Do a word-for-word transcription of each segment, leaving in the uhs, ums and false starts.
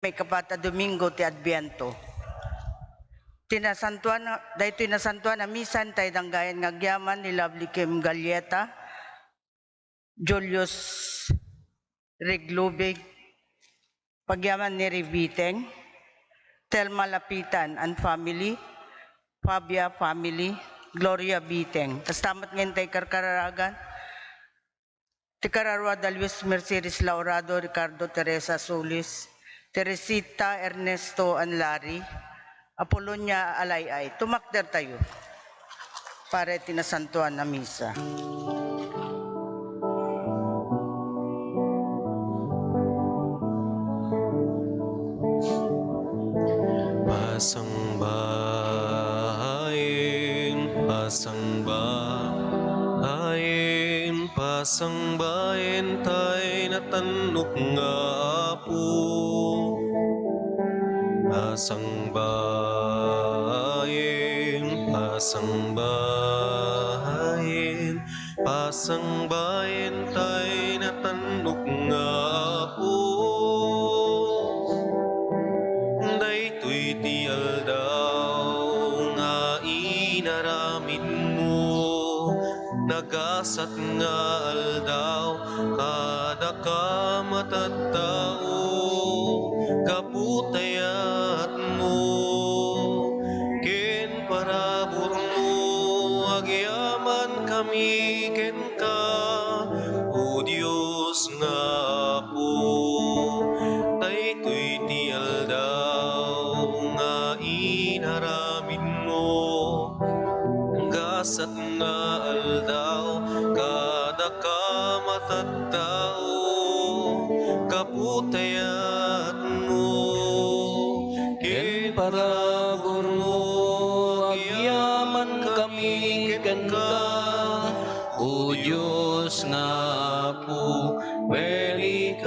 ikapat a Domingo ti Adbiento. Ti nasantuan, daytoy nasantuan a misa intay danggayan nga agyaman ni Lovely Kim Galleta, Julius Reglubig, pagyaman ni Ribiteng, Telma Lapitan and family, Fabia family, Gloria Biteng. Kasta met nga intay karkararagan, ti kararua da Luis Mercedes Laurado, Ricardo Teresa Solis, Teresita Ernesto and Larry, Apolonia Alayay. Tumakdertayo para iti nasantuan a misa. Pasangbaen, pasangbaen, pasangbaen tay natannok nga Apo. Pasangbaen, pasangbaen, pasangbaen tay natannok nga Apo. Daytoy ti aldaw nga inaramidmo, nagasat nga aldaw kadaka matattao, gapu ta yatmo ken paraburmo, agyamankami kenka, O Dios nga Apo. Daytoy ti aldaw nga inaramidmo, gasat nga aldaw kadaka matattao, gapu ta yatmo ken paraburmo, agyamankami kenka, O Dios nga Apo. Welikantami,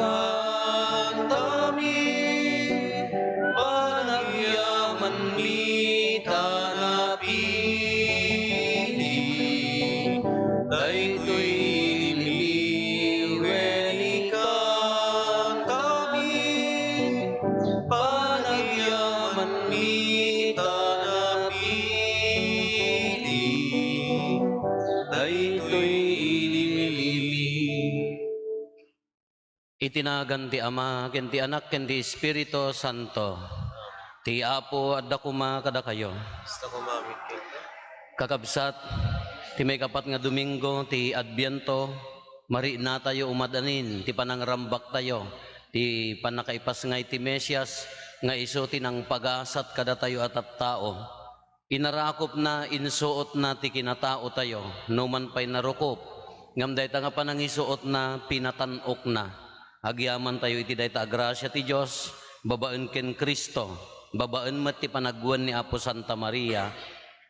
panagyamanmi ta napili. Daytoy idi welikantami, panagyamanmi ta napili. Daytoy idi Iti nagan ti Ama, ken ti Anak, ken ti Espiritu Santo. Ti Apo adda koma kadakayo. Kasta koma met kenka. Kakabsat, ti maikapat nga Domingo ti Adbiento, marinatayo umadanin ti panangrambaktayo, ti pannakaipasngay ti Mesias nga isu ti nangpagasat kadatayo a tattao. Inarakupna, insuotna ti kinataotayo, numan pay narukup, ngem dayta nga panangisuotna, pinatan-okna. Agyamantayo iti dayta a grasia ti Dios, babaen ken Cristo, babaen met ti panagwen ni Apo Santa Maria.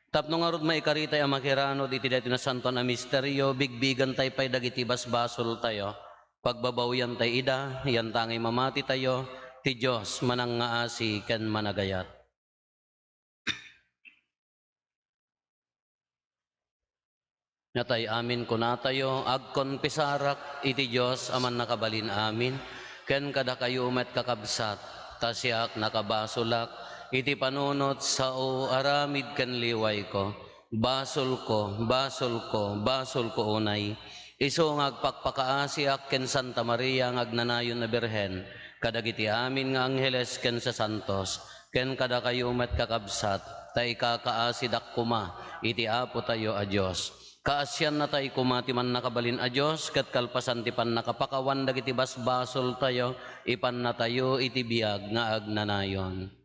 Tapno ngarud maikaritay a makiranud iti daytoy nasantoan a misterio, bigbigantay pay dagiti basbasoltayo. Pagbabawiantay ida, yantangay mamatitayo, ti Dios manangngaasi ken managayat. Natay amin kunatayo, agkonpesarak iti Dios a mannakabalin amin, ken kadakayo met kakabsat, ta siak nakabasolak iti panunot sao aramid ken liwayko. Basolko, basolko, basolko unay. Isu nga agpakpakaasiak ken Santa Maria nga agnanayon a Birhen, kadagiti amin nga angheles ken sasantos, ken kadakayo met, kakabsat, ta ikakaasidak koma iti Apotayo a Dios. Kaasiannatay koma ti Mannakabalin a Dios, ket kalpasan ti pannakapakawan dagiti basbasoltayo, ipannatayo iti biag nga agnanayon.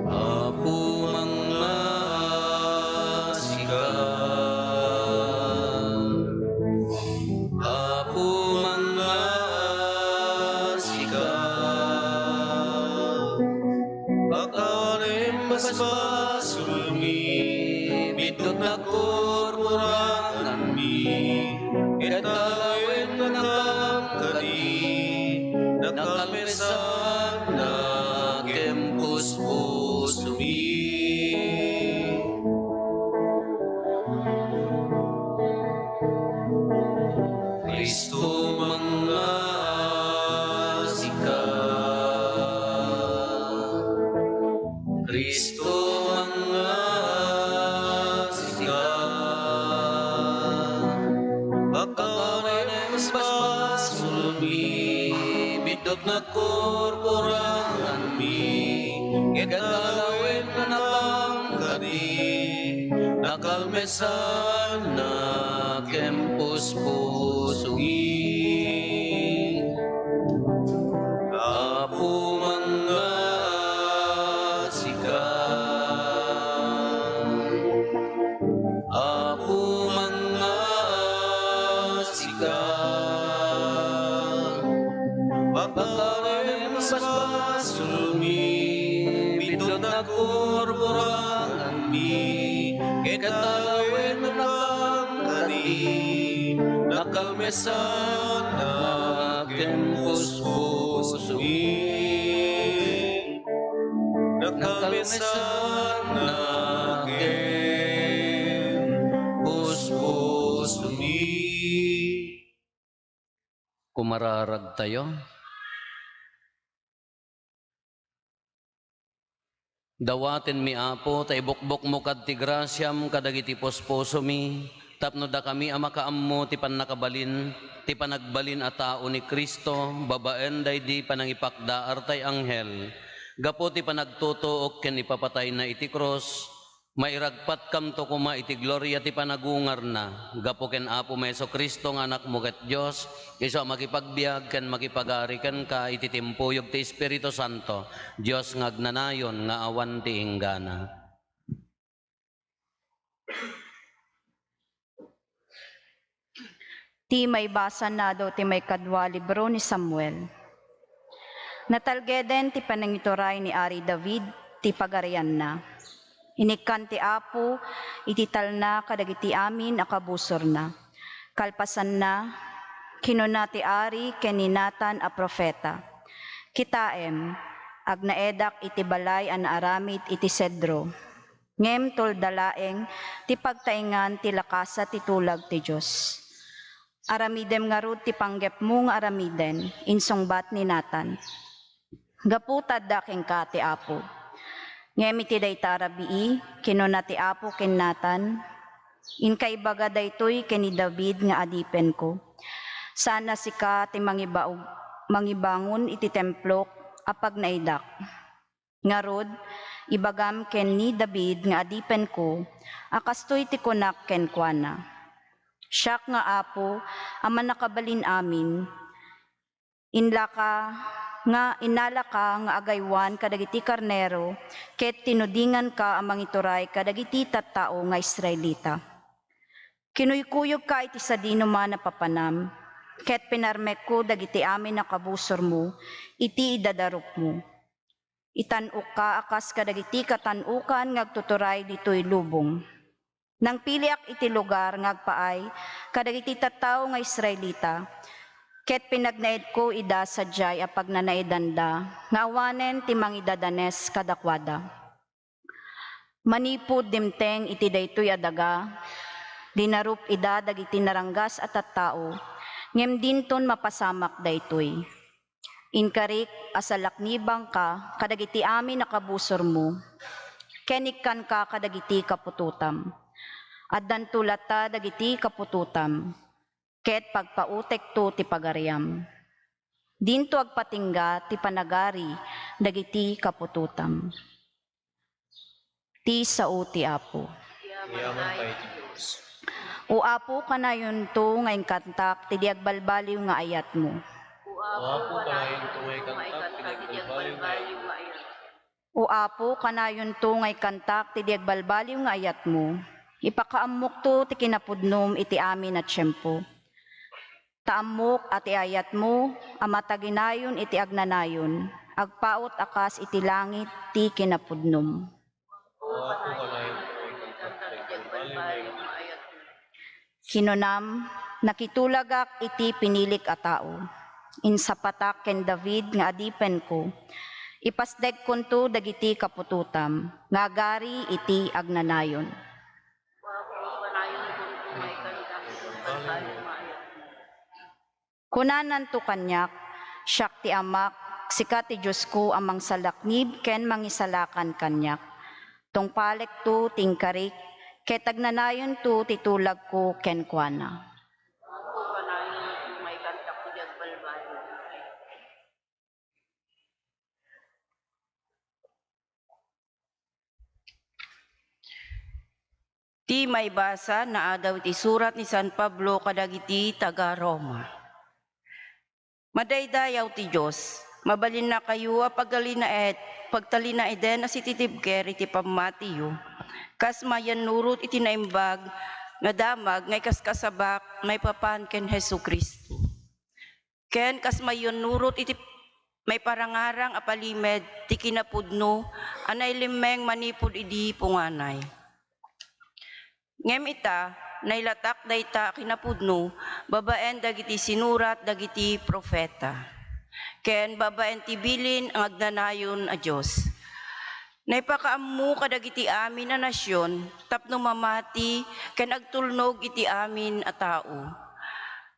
Apo, mangngaaska. Apo, mangngaaska. Pakawanem basbasolmi, bitot nagkurkuranganmi, ket awen nakam kadi, nakalmesanna ken puspusomi. Cristo, mangngaasika. Cristo, mangngaasika. Pakawanem basbasolmi, biddutna korkoranganmi, ket alawen nakam kadi, nakalmesanna ken puspusomi. Apo, mangngaasika. Apo, mangngaasika. Pakawanem basbasolmi, biddutna korkoranganmi, ket alawen nakam kadi, nakalmesanna ken puspusomi. Nakalmesanna ken puspusomi. Kumararagtayo. Dawatenmi, Apo, ta ibukbokmo kad ti grasiam kadagiti puspusomi, tapno dakami a makaammo ti pannakabalin, ti panagbalin a tao ni Cristo, babaen daydi panangipakdaar tay anghel, gapu ti panagtutuok ken ipapatayna iti krus, mairagpatkamto koma iti gloria ti panagungarna, gapu ken Apomi Jesu-Cristo nga Anakmo ket Dios, isu a makipagbiag ken makipagari kenka iti timpuyog ti Espiritu Santo, Dios nga agnanayon nga awan ti inggana. Ti maibasa nadu ti maikadua libro ni Samuel. Natalgeden ti panangituray ni Ari David ti pagarianna. Inikkan ti Apo iti talna kadagiti amin a kabusorna. Kalpasanna, kinuna ti ari ken ni Natan a profeta, "Kitaem, agnaedak iti balay a naaramid iti sedro. Ngem tulda laeng ti pagtaengan ti lakasa ti tulag ti Dios. Aramidem ngarud ti panggepmo nga aramiden," insungbat ni Natan. "Gapu ta adda kenka ti Apo." Ngem iti dayta a rabii, kinuna ti Apo ken Natan, "Inka ibaga daytoy ken ni David nga adipenko. Saan a sika ti mangibaog-, mangibangon iti templok a pagnaedak. Ngarud, ibagam ken ni David nga adipenko a kastoy ti kunak kenkuana, 'Siak nga Apo a Mannakabalin-amin. Inlaka nga, innalaka nga agaywan kadagiti karnero ket tinudinganka a mangituray kadagiti tattao nga Israelita. Kinuykuyogka iti sadinoman a papanam, ket pinarmekko dagiti amin a kabusormo iti idadarupmo. Itan-okka a kas kadagiti katan-okan nga agtuturay ditoy lubong. Nangpiliak iti lugar nga agpaay kadagiti tattao nga Israelita, ket pinagnaedko ida sadiay a pagnanaedanda nga awanen ti mangidadanes kadakuada. Manipud dimteng iti daytoy a daga, dinarup ida dagiti naranggas a tattao, ngem dinton mapasamak daytoy. Inkarik a salaknibangka kadagiti amin a kabusormo, ken ikkanka kadagiti kaputotam. Addanto latta dagiti kaputotam, ket pagpautekto ti pagariam. Dinto agpatingga ti panagari dagiti kaputotam." Ti sao ti Apo. Yaman pay ti Dios. O Apo, kanayonto nga inkantak ti di agbalbaliw nga ayatmo. O Apo, kanayonto nga inkantak ti di agbalbaliw nga ayatmo. O Apo, kanayonto nga inkantak ti di agbalbaliw nga ayatmo. Ipakaammokto ti kinapudnom iti amin a tiempo. Ta ammok a ti ayatmo a mataginayon iti agnanayon, agpaut a kas iti langit ti kinapudnom. Kinunam, "Nakitulagak iti pinilik a tao. Insapatak ken David nga adipenko. Ipasdegkonto dagiti kaputotam nga agari iti agnanayon." Kunananto kaniak, "Siak ti Amak, sika ti Diosko a mangsalaknib ken mangisalakan kaniak. Tungpalekto ti inkarik, ket agnanayonto ti tulagko kenkuana." Ti maibasa naadaw iti surat ni San Pablo kadagiti taga-Roma. Madaydayaw ti Dios, mabalinnakayo a pagalinaed-, pagtalinaeden a sititibker iti pammatiyo, kas mayannurot iti naimbag nga damag nga ikaskasabak maipapan ken Jesu-Cristo. Ken kas mayannurot iti maiparangarang a palimed ti kinapudno a nailimmeng manipud idi punganay. Ngem ita, nailatak dayta a kinapudno babaen dagiti sinurat dagiti profeta, ken babaen ti bilin nga agnanayon a Dios. Naipakaammo kadagiti amin a nasion tapno mamati ken agtulnog iti amin a tao.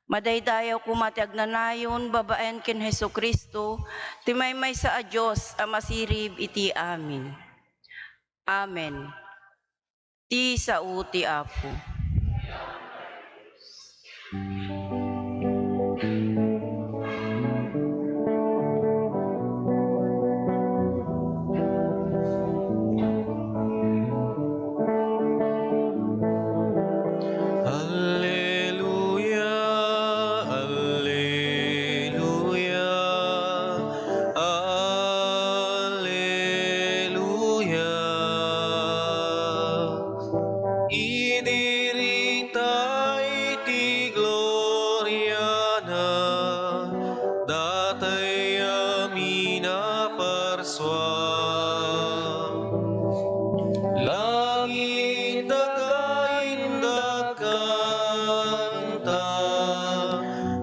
Madaydayaw koma ti agnanayon babaen ken Jesu-Cristo, ti maymaysa a Dios a masirib iti amin. Amen. Ti sao ti Apo. Alleluia, alleluia, alleluia. Idirita iti gloriana, datay amin a parsua. Langit daga indak kanta,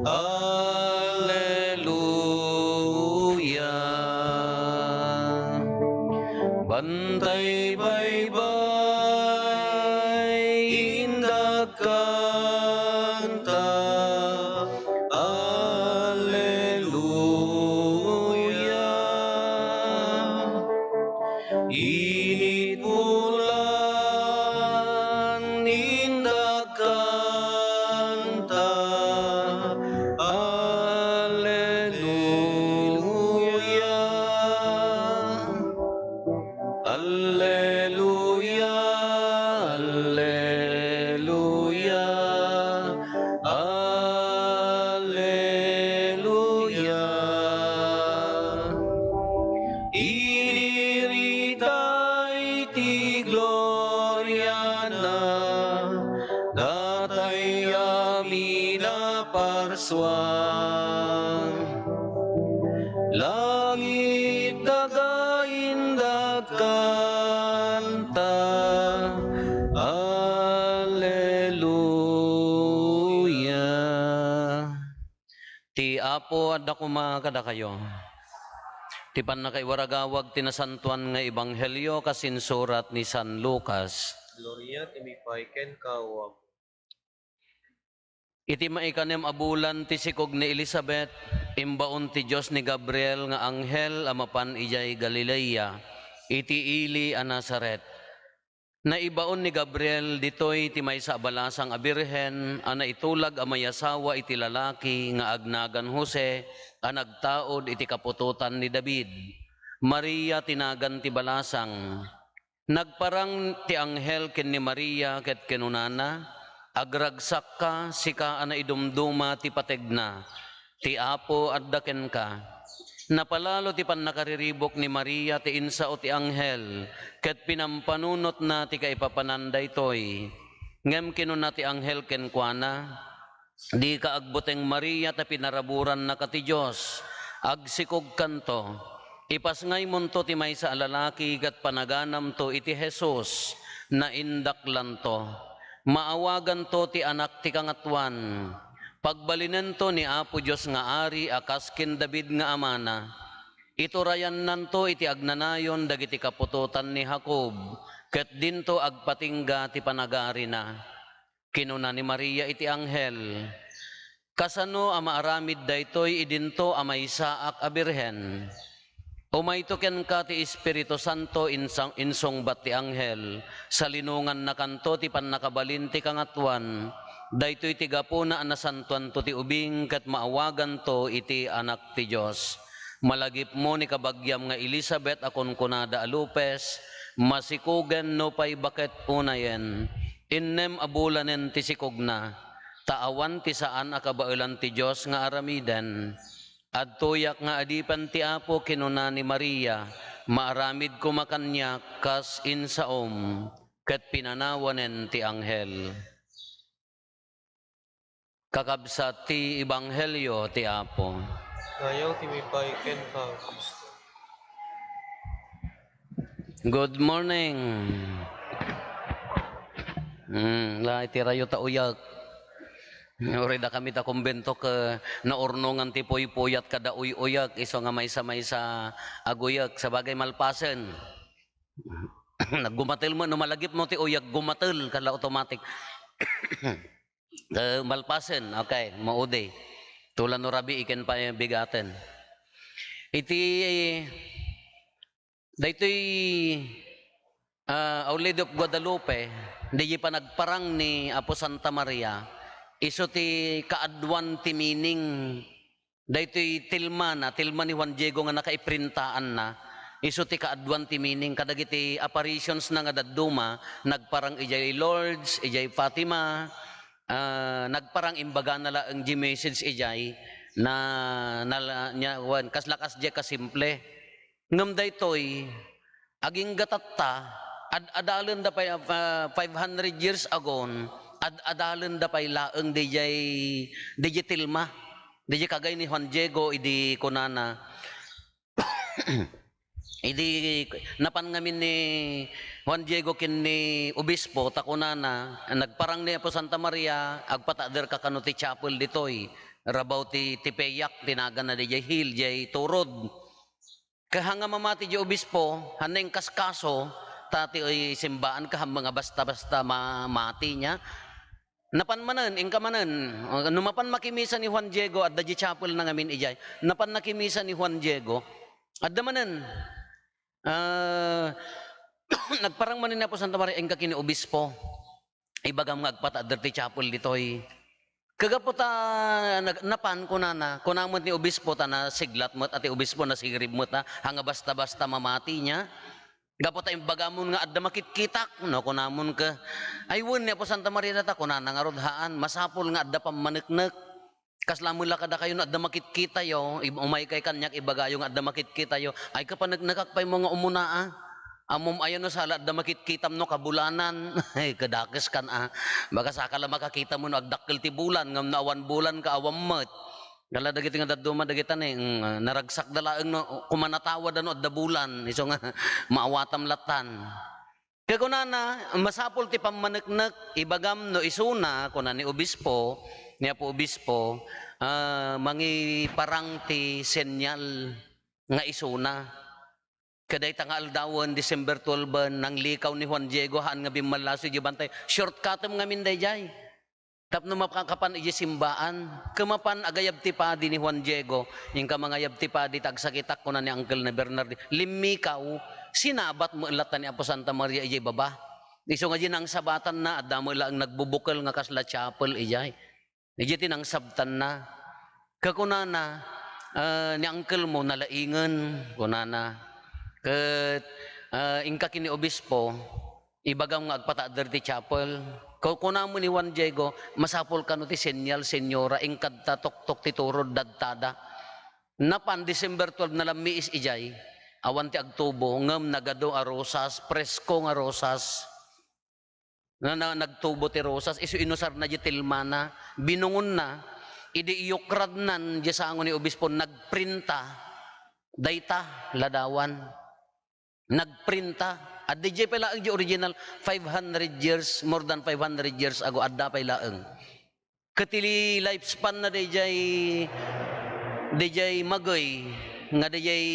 alleluia. Bantay baybay indak kanta, alleluia. Init bulan indak kanta, alleluia. Alleluia, alleluia, alleluia. Idirita iti gloriana, datay amin a parsua. Langit daga indak kanta, alleluia. Ti Apo adda koma kadakayo. Ti pannakaiwaragawag ti nasantoan nga ebanghelio kas insurat ni San Lucas. Gloria ti mipay kenka, O Apo. Iti maikanem a bulan ti sikog ni Elisabet, imbaon ti Dios ni Gabriel nga anghel a mapan idiay Galilea, iti ili a Nazaret. Naibaon ni Gabriel ditoy ti maysa a balasang a birhen a naitulag a mayasawa iti lalaki nga agnagan Jose a nagtaud iti kaputotan ni David. Maria ti nagan ti balasang. Nagparang ti anghel ken ni Maria ket kinunana, "Agragsakka, sika a naidumduma ti pategna. Ti Apo adda kenka." Napalalo ti pannakariribuk ni Maria ti insao ti anghel ket pinampanunotna ti kaipapanan daytoy. Ngem kinuna ti anghel kenkuana, "Dika agbuteng, Maria, ta pinaraburannaka ti Dios. Agsikogkanto. Ipasngaymonto ti maysa a lalaki ket panaganamto iti Jesus, naindaklanto. Maawaganto ti Anak ti Kangatoan. Pagbalinento ni Apo Dios nga Ari a kas ken David nga amana. Iturayannanto iti agnanayon dagiti kaputotan ni Jacob, ket dinto agpatingga ti panagarina." Kinuna ni Maria iti anghel, Kasano a maaramid daytoy idinto a maysaak a birhen? Umayto kenka ti Espiritu Santo, insang-, insungbat ti anghel, salinongannakanto ti pannakabalin ti Kangatoan. Daytoy ti gapuna a nasantoanto ti ubing ket maawaganto iti Anak ti Dios. Malagipmo ni kabagiam nga Elisabet a kunkunada a lupes, masikogen nupay baket unayen. Innem a bulanen ti sikogna, ta awan ti saan a kabaelan ti Dios nga aramiden. Adtoyak nga adipen ti Apo, kinuna ni Maria, maaramid koma kaniak kas insaom, ket pinanawanen ti anghel. Kakabsat ti ebanghelio ti Apo. Ngayaw ti mipay kenka, Kristo. Good morning. Hmm, la, itirayo ta uyak. Uri da kami ta kumbento ket naurnongan ti puypuyat kada uy-uyak, isu nga maysa-maysa a guyak, sabagay malpasen. Naggumatel mo, no malagip mo ti uyak, gumatel, kala automatic. Eh, malpasen, okay, maudi. Tula no rabii ken pa bigaten. Iti, daytoy, ah, Our Lady of Guadalupe, diay panagparang ni Apo Santa Maria, isu ti kaaduan ti meaning daytoy tilmana, tilma ni Juan Diego nga nakaiprintaanna, isu ti kaaduan ti meaning. Kadagiti apparitions na nga dadduma, nagparang idiay Lourdes, idiay Fatima, ah, nagparang imbagana laeng di message idiay na, na, nya, wen, kasla kasdiay kasimple. Ngem daytoy, agingga tatta, ad-adalenda pay, ah, five hundred years agon, ad-adalenda pay laeng didiay, didiay tilma, didiay kagay ni Juan Diego, idi kunana, idi napan ngamin ni Juan Diego ken ni obispo, ta kunana, nagparang ni Apo Santa Maria, agpataderka kano ti chapel ditoy, rabaw ti, ti Tepeyac, ti naganna didiay hill, diay turod. Kaha nga mamati diay obispo, hanna inkaskaso, ta ti, oy, simbaan kaha nga basta-basta mamati nia. Napan manen, inka manen, no mapan makimisa ni Juan Diego, adda diay chapel na ngamin idiay. Napan nakimisa ni Juan Diego, adda manen, ah, nagparang manen ni Apo Santa Maria, inka ken ni obispo. Ibagam nga agpatader ti chapel ditoy. Kagapu ta nag-, napan, kunana, kuna met ni obispo, ta nasiglat met a ti obispo, nasirib met a, ha nga basta-basta mamati nia. Gapu ta imbagamon nga adda makitkitak, no, kunamon ke, ay wen, ni Apo Santa Maria data, kunana ngarud, haan, masapul nga adda pammaneknek. Kasla met la kadakayo no adda makitkitayo, ib-, umaykay kaniak, ibagayo nga adda makitkitayo. Ay, kapaneknekak pay mo nga umuna, a. Ammom aya no sala adda makitkitam no kabulanan. Ay, kadakeskan, a. Bagasaka la makakita mo no agdakkel ti bulan, ngem no awan bulan ka, awan met. Kala dagiti nga dadduma dagita ni, mm, naragsakda laeng no, kumanatawa da no adda bulan. Isu nga, maawatam lattan. Ket kunana, masapul ti pammaneknek, ibagam no isuna, kuna ni obispo, ni Apo Obispo, ah, mangiparang ti senyal nga isuna. Ket dayta nga aldawen, December twelve, nanglikaw ni Juan Diego, haan nga bimmallaso idiay bantay. Shortcutem ngamin daydiay. Tapno mapakapan idiay simbaan, ket mapan agayab ti padi ni Juan Diego, inka mangayab ti padi ta agsakitak, kuna ni Uncle na Bernard, limmikaw, sinabat met latta ni Apo Santa Maria idiay baba. Isu nga di nangsabatanna, adda met laeng nagbubukel nga kasla chapel idiay. Idiay ti nangsabtanna. Ket kunana, ah, ni Uncle mo, nalaingen, kunana. Ket, ah, inka ken ni Obispo, ibagam nga agpatader ti chapel. Ku-, kuna met ni Juan Diego, masapul kano ti senyal, Senyora, inkadta toktok ti turod, dadtada. Napan December twelve, nalammiis idiay. Awan ti agtubo, ngem nagadu a rosas, presko nga rosas. Na, na, nagtubo ti rosas, isu inusarna diay tilmana, binungonna, idi iyukradnan diay sango ni Obispo, nagprinta, dayta, ladawan. Nagprinta. Adda diay pay laeng diay original, five hundred years, more than five hundred years ago, adda pay laeng. Ket ti lifespan na daydiay, daydiay magey, nga daydiay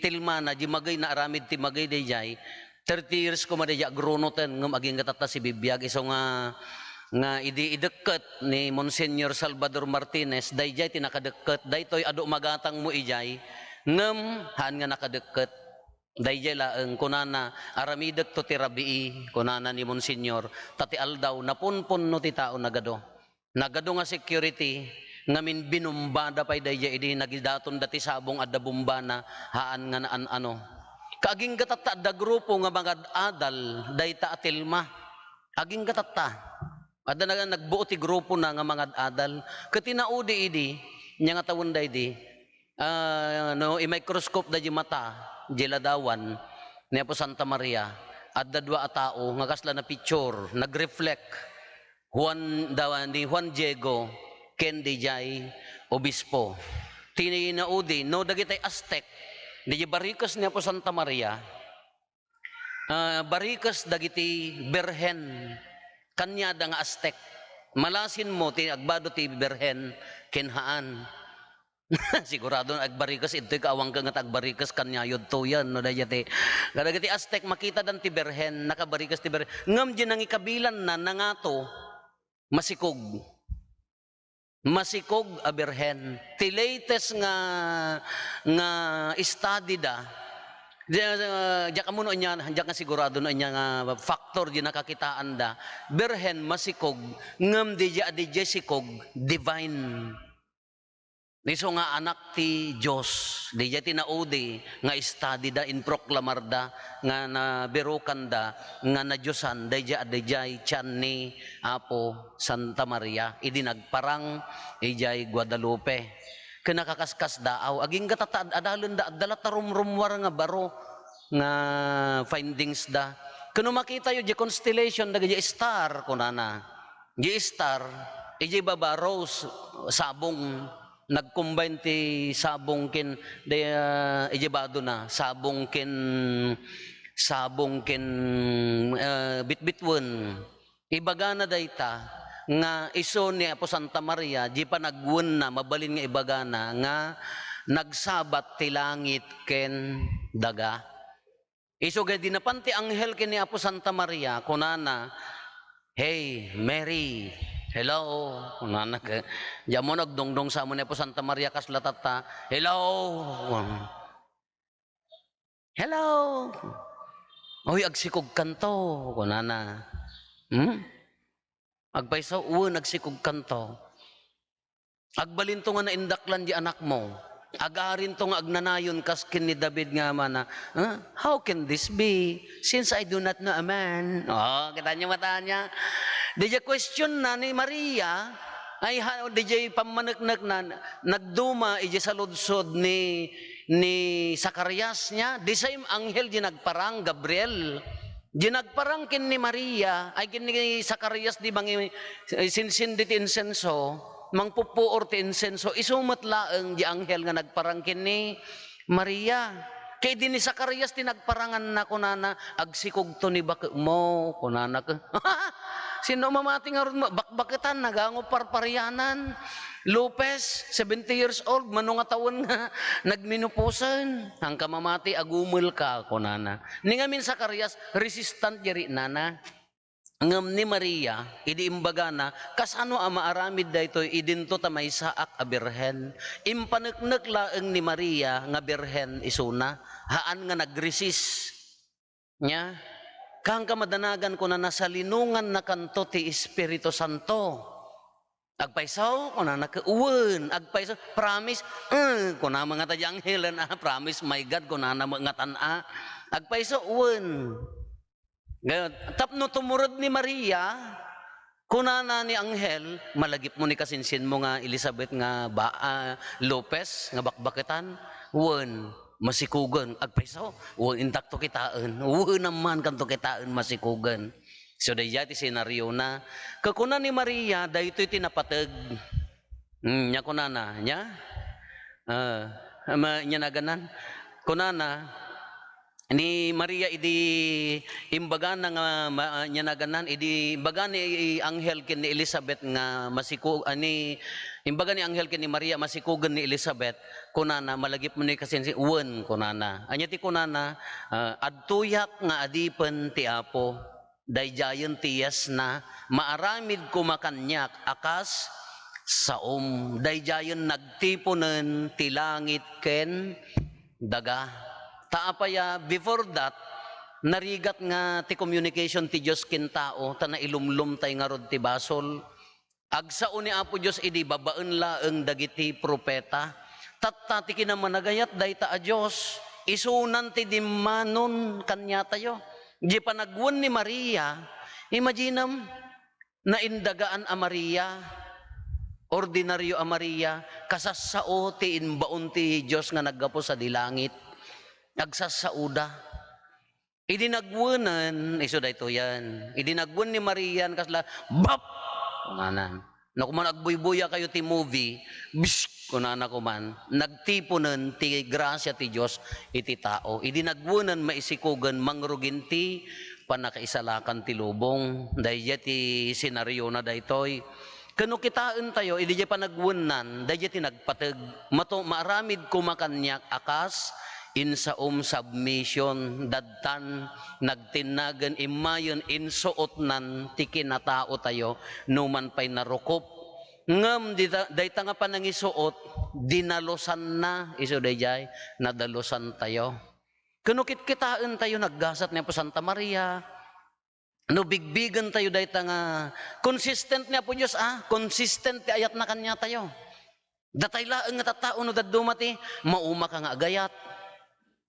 tilmana, di magey, naaramid ti magey daydiay, thirty years koma daydiay agrunoten, ngem agingga tatta sibibiag, isu nga, nga idi idekket ni Monsignor Salvador Martinez, dayjay ti nakadekket, daytoy adu magatangmo idiay, ngem haan nga nakadekket. Dayjay laeng, kunana, "Aramidekto ti rabii," kunana ni Monsignor, ta ti aldaw, napunpunno ti tao nagadu. Nagadu nga security, ngamin binumbada pay dayjay idi nagidatonda ti sabong adda bumbana, haan nga naan-ano. Kaagingga tatta adda grupo nga mangad-adal dayta a tilma. Agingga tatta. Adda na, nagbuo ti grupo na nga mangad-adal. Ket inaudi idi, nia nga tawen daydi, ah, no, i-microscope da di mata, di ladawan, ni Apo Santa Maria, adda dua a tao nga kasla na picture, nag-reflect. Juan, da, ni Juan Diego, ken dijay obispo. Ti naudi, no, dagitay Aztec, di barikes ni Apo Santa Maria, ah, barikes dagiti birhen, kaniada nga Aztec. Malasinmo ti agbado ti birhen ken haan. Sigurado nga agbarikes, intoy kaawanka nga agbarikes, kaniayodto yan, no, dayta ti, kadagiti Aztec, makitadan ti birhen, nakabarikes ti birhen. Ngem di nangikabilanna, nangato, masikog. Masikog a birhen. Ti latest nga, nga study da, di, ah, diak ammo no ania, diak nga sigurado no ania nga factor di nakakitaanda. Birhen, masikog, ngem dijay, dijay sikog, divine. Isu nga anak ti Dios. Dijay ti naudi nga study da, inproklamarda, nga nabirokanda, nga nadiosan, dijay, dijay tiyan ni Apo Santa Maria, idi nagparang idiay Guadalupe. Ken nakakaskasdaaw, agingga tatta ad-, adalenda, adda latta rumrummuar nga baro nga findings da. Ken no makitayo, di constellation, dagiti star, kunana. Di star, iti baba, rose, sabong, nag-combine ti sabong ken, di, ah, iti badona, sabong ken, sabong ken, ah, bitbitwen. Ibagana dayta nga isu ni Apo Santa Maria, di panagwenna, mabalin nga ibagana nga nagsabat ti langit ken daga. Isu gaydi napan ti anghel ken ni Apo Santa Maria, kunana, "Hey, Mary." "Hello," kunana, ke, diammo nagdungdung sa mo ni Apo Santa Maria, kasla tatta, "Hello." "Hello." "Uy, agsikogkanto," kunana. Hmm? Agpayso, wen, agsikogkanto. "Agbalinto nga naindaklan di anakmo. Agarinto nga agnanayon kas ken ni David nga amana." Huh? "How can this be, since I do not know a man?" Oh, kita niyo, mata niya. Dijay question na ni Maria, ay ha, dijay pammaneknek na, nagduma ijay saludsod ni, ni Zacarias niya. The same anghel di nagparang, Gabriel. Di nagparang ken ni Maria, ay ken ni Zacarias di mangi-, sinsindi ti insenso, mangpuppuor ti insenso, isu met laeng di anghel nga nagparang ken ni Maria. Ket idi ni Zacarias ti nagparanganna, kunana, "Agsikogto ni baketmo," kunana. Sino mamati ngarud, ma-, bakbaketan, nagango parparianan. Lopez, seventy years old, mano nga tawen nga nagmenoposen. "Haanka mamati, agumelka," kunana. Ni ngamin Zacarias, resistant di rinana. Ngem ni Maria, idi imbagana, "Kasano a maaramid daytoy idinto ta maysaak a birhen?" Impaneknek laeng ni Maria nga birhen isuna, haan nga nagresist. Nia, "Kaanka madanagan," kunana, "salinongannakanto ti Espiritu Santo." "Agpayso?" kunana, ke-, "Wen." "Agpayso? Promise?" "Eh," kunana ngata di anghelen, ah, "Promise, my God," kunana met ngatan, ah. "Agpayso?" "Wen." Nga, tapno tumurod ni Maria, kunana ni anghel, "Malagipmo ni kasinsinmo nga Elizabeth nga ba-, ah, Lopez nga bakbaketan?" "Wen, masikogen." "Agpayso?" "Wen, intakto kitaen." "Wen, ammaankanto kitaen, masikogen." So, daydiay ti senariona. Kakuna ni Maria, "Daytoy ti napateg." Hmm, nia kunana, nia? Ah, ama, nia naganan? Kunana, ni Maria idi imbagana nga ma-, nia naganan, idi imbaga ni anghel ken ni Elizabeth nga masiko-, ah, ni, imbaga ni anghel ken ni Maria, masikogen ni Elizabeth, kunana, "Malagipmo ni kasinsin-," "Wen," kunana. Ania ti kunana? Ah, "Adtoyak nga adipen ti Apo." Daydiayen ti yesna, maaramid koma kaniak a kas saom. Daydiayen nagtiponen ti langit ken daga. Ta apay a, before that, narigat nga ti communication ti Dios ken tao, ta nailumlomtay ngarud ti basol. Agsao ni Apo Dios idi babaen laeng dagiti profeta. Tatta ti kinamanagayat dayta a Dios, isunan ti dimmanon kaniatayo. Di panagwen ni Maria, imaginem, naindagaan a Maria, ordinario a Maria, kasassao ti imbaon ti Dios nga naggapu sadi langit. Agsassaoda. Idi nagwenen, isu daytoyen. Idi nagwen ni Maria, kasla, "Bap!" kunana. No, kuman agbuybuya kayo ti movie, "Bsh!" kunana kuman. Nagtiponen ti grasia ti Dios iti tao. Idi nagwenen, maisikogen, mangrugin ti pannakaisalakan ti lubong. Daydiay ti senariona daytoy. Ken no kitaentayo, idi diay panagwennan, daydiay ti nagpateg. Mato-, maaramid koma kaniak a kas insaom, submission, dadtan, nagtinnagen, immayen, insuotnan ti kinataotayo, numan pay narukop. Ngem dita, dayta nga panangisuot, dinalusanna, isu daydiay, nadalusantayo. Ken no kitkitaentayo, naggasat ni Apo Santa Maria, no bigbigentayo dayta nga consistent ni Apo Dios, a, consistent ti ayatna kaniatayo. Datay laeng nga tattao no dadduma ti mauma ka nga agayat.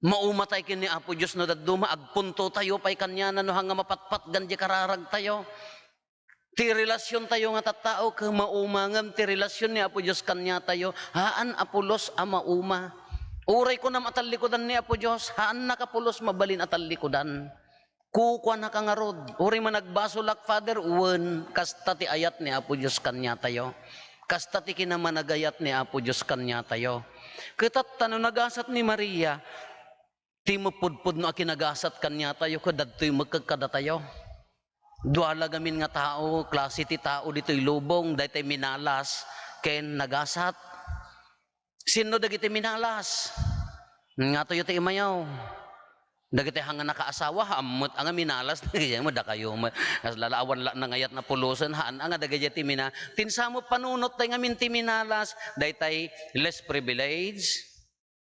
Mauma tay ken ni Apo Dios no dadduma, agpuntotayo pay kaniana no haan nga mapatpatgan diay kararagtayo. Ti relasiontayo nga tattao ket mauma, ngem ti relasion ni Apo Dios kaniatayo, haan a pulos a mauma. Uray kunam a tallikudan ni Apo Dios, haannak a pulos mabalin a tallikudan. Kukuanaka ngarud, uray man agbasolak, Father, wen, kasta ti ayat ni Apo Dios kaniatayo. Kasta ti kinamanagayat ni Apo Dios kaniatayo. Ket tatta no nagasat ni Maria, ti mapudpudno a kinagasat kaniatayo, ket dadtoy met kadatayo. Dua la gamin nga tao, klase ti tao ditoy lubong, daytay minalas ken nagasat. Sinno dagiti minalas? Ngatoyo ti imayo. Dagiti haan nga nakaasawa, ammet a nga minalas, dakayo met. Kasla la awan la nangayat na pulosen, haan a nga dagiti mina-, ti insamo't panunot tay ngamin ti minalas, daytay less privilege,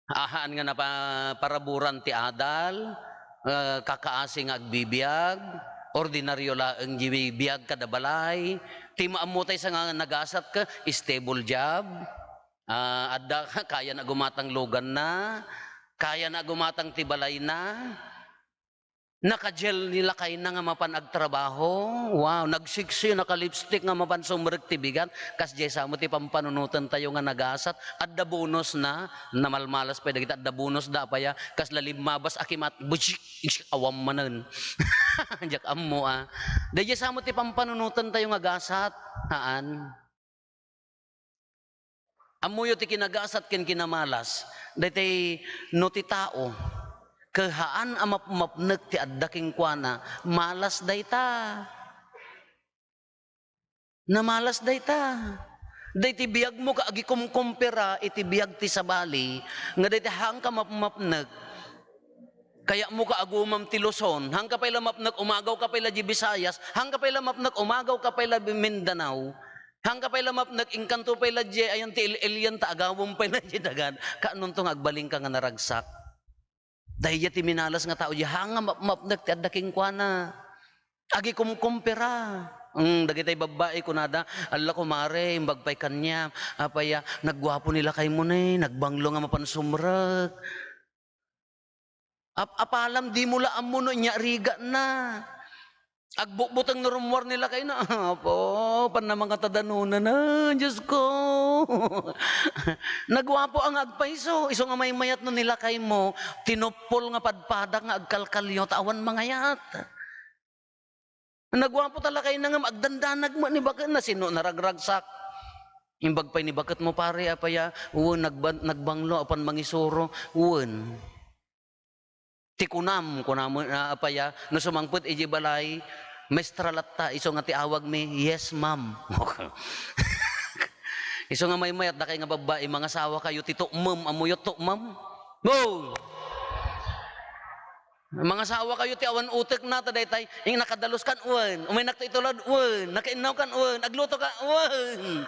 a, haan nga napa-, paraburan ti adal, a, kakaasi nga agbibiag, ordinaryo laeng di biag kada balay, ti maammo tay sa nga nagasat ket stable job, a, adda kayana gumatang luganna, kayana gumatang ti balayna, naka-gel ni lakayna nga mapan agtrabaho. Wow, nagsiksi, naka-lipstick nga mapan sumrek ti bigat. Kasdiay sa met ti pampanunotentayo nga nagasat. Adda bonusna, namalmalas pay dagiti adda bonusda, apay a, kasla limmabas a kimat-, butchik, butchik, awan manen. Diak ammo, a. Daydiay sa met ti pampanunotentayo nga gasat. Haan. Ammoyo ti kinagasat ken kinamalas. Daytay no ti tao, ket haan a mapmapnek ti adda kenkuana, malas dayta. Namalas dayta. Daytay biagmo ket agikumkumpira iti biag ti sabali, nga daytay haanka mapmapnek. Kayatmo ka agumam ti Luzon, haanka pay la mapnek, umagawka pay la di Visayas, haanka pay la mapnek, umagawka pay la Mindanao, haanka pay la mapnek, inkanto pay la di ayan ti il-, ilian ta agawem pay la di dagan. Kaanonto nga agbalinka nga naragsak? Daydiay ti minalas nga tao, di haan nga map-, mapnek ti adda kenkuana. Agikumkumpira. Mm, dagitay babbai, kunada, "Alla, kumare, imbag pay kaniam. Apay a, nagguapo ni lakaymo ne, nagbanglo nga mapan sumrek." Ap-, apalam, dimo la ammo no inyarigatna. Agbutbuteng no rummuar ni lakayna. Apo, panna mangatadanonana, Dios ko. Naguapo a nga agpayso, isu nga maymayat no ni lakaymo, tinuppol nga padpadak nga agkalkalio, ta awan mangayat. Naguapo ta lakayna ngem agdandanag met ni baketna, sino naragragsak? Imbag pay ni baketmo, "Pare, apay a, wen, nagban-, nagbanglo, apan mangisuro." Wen. Ti kunam, kunam, a, apay a, no sumangpet idiay balay, "Maestra latta, isu nga ti awagmi?" "Yes, ma'am." Isu nga maymayat, dakay nga babbai, mangasawa kayo, ti tukmem, ammoyo tukmem? Go! Mangasawa kayo ti awan utekna, ta daytay, ing nakadaluskan, wen. Umaynakto itulod, wen. Nakainnawkan, wen. Aglutoka, wen.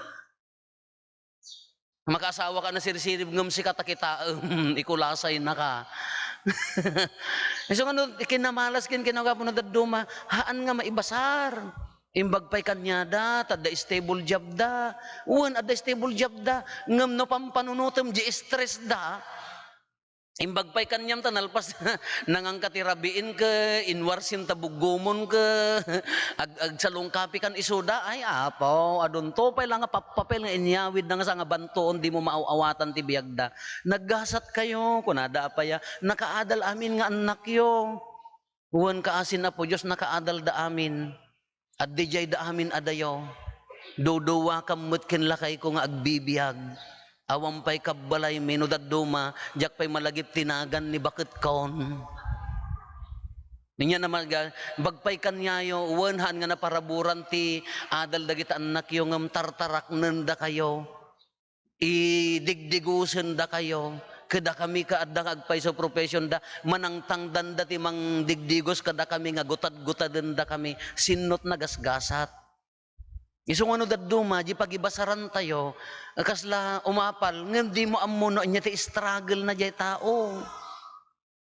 Makaasawa ka na sirsirib ngem sika ta kitaem, ikulasaynaka. Isu nga no, kinamalas ken kinagapo no dadduma, haan nga maibasar. Imbag pay kaniada, ta adda stable job da. Wen, adda stable job da. Ngem no pampanunotem, di stress da. Imbag pay kaniam ta nalpas, nangangka ti rabiin ket inwarsim ta buggomon ket ag-, agsalungkapikan isuda. Ay, Apo, adunto pay la nga pappapel nga inyawidna nga sangabantuon, dimo maaw-awatan ti biagda. Naggasatkayo, kunada, apaya, nakaadal amin nga annakyo. Wen, kaasin Apo Dios, nakaadalda amin. Adda dayta amin a dayaw. Duduakam met ken lakayko nga agbibiag. Awan pay kabbalaymi no dadduma, diak pay malagip ti nagan ni baketkon. Ninya namaga, bagpay kaniayo, wen, haan nga naparaburan ti adal dagiti annakyo ngem tartaraknendakayo. Idigdigusendakayo. Kadakami ket adda nga agpayso professionda, manangtangdanda ti mangdigdigos kadakami nga gutad-gutadendakami. Sinno ti nagasgasat? Isu nga no dadduma, di pagibasarantayo, kasla umapal, ngem dimo ammo no ania ti struggle na diay tao.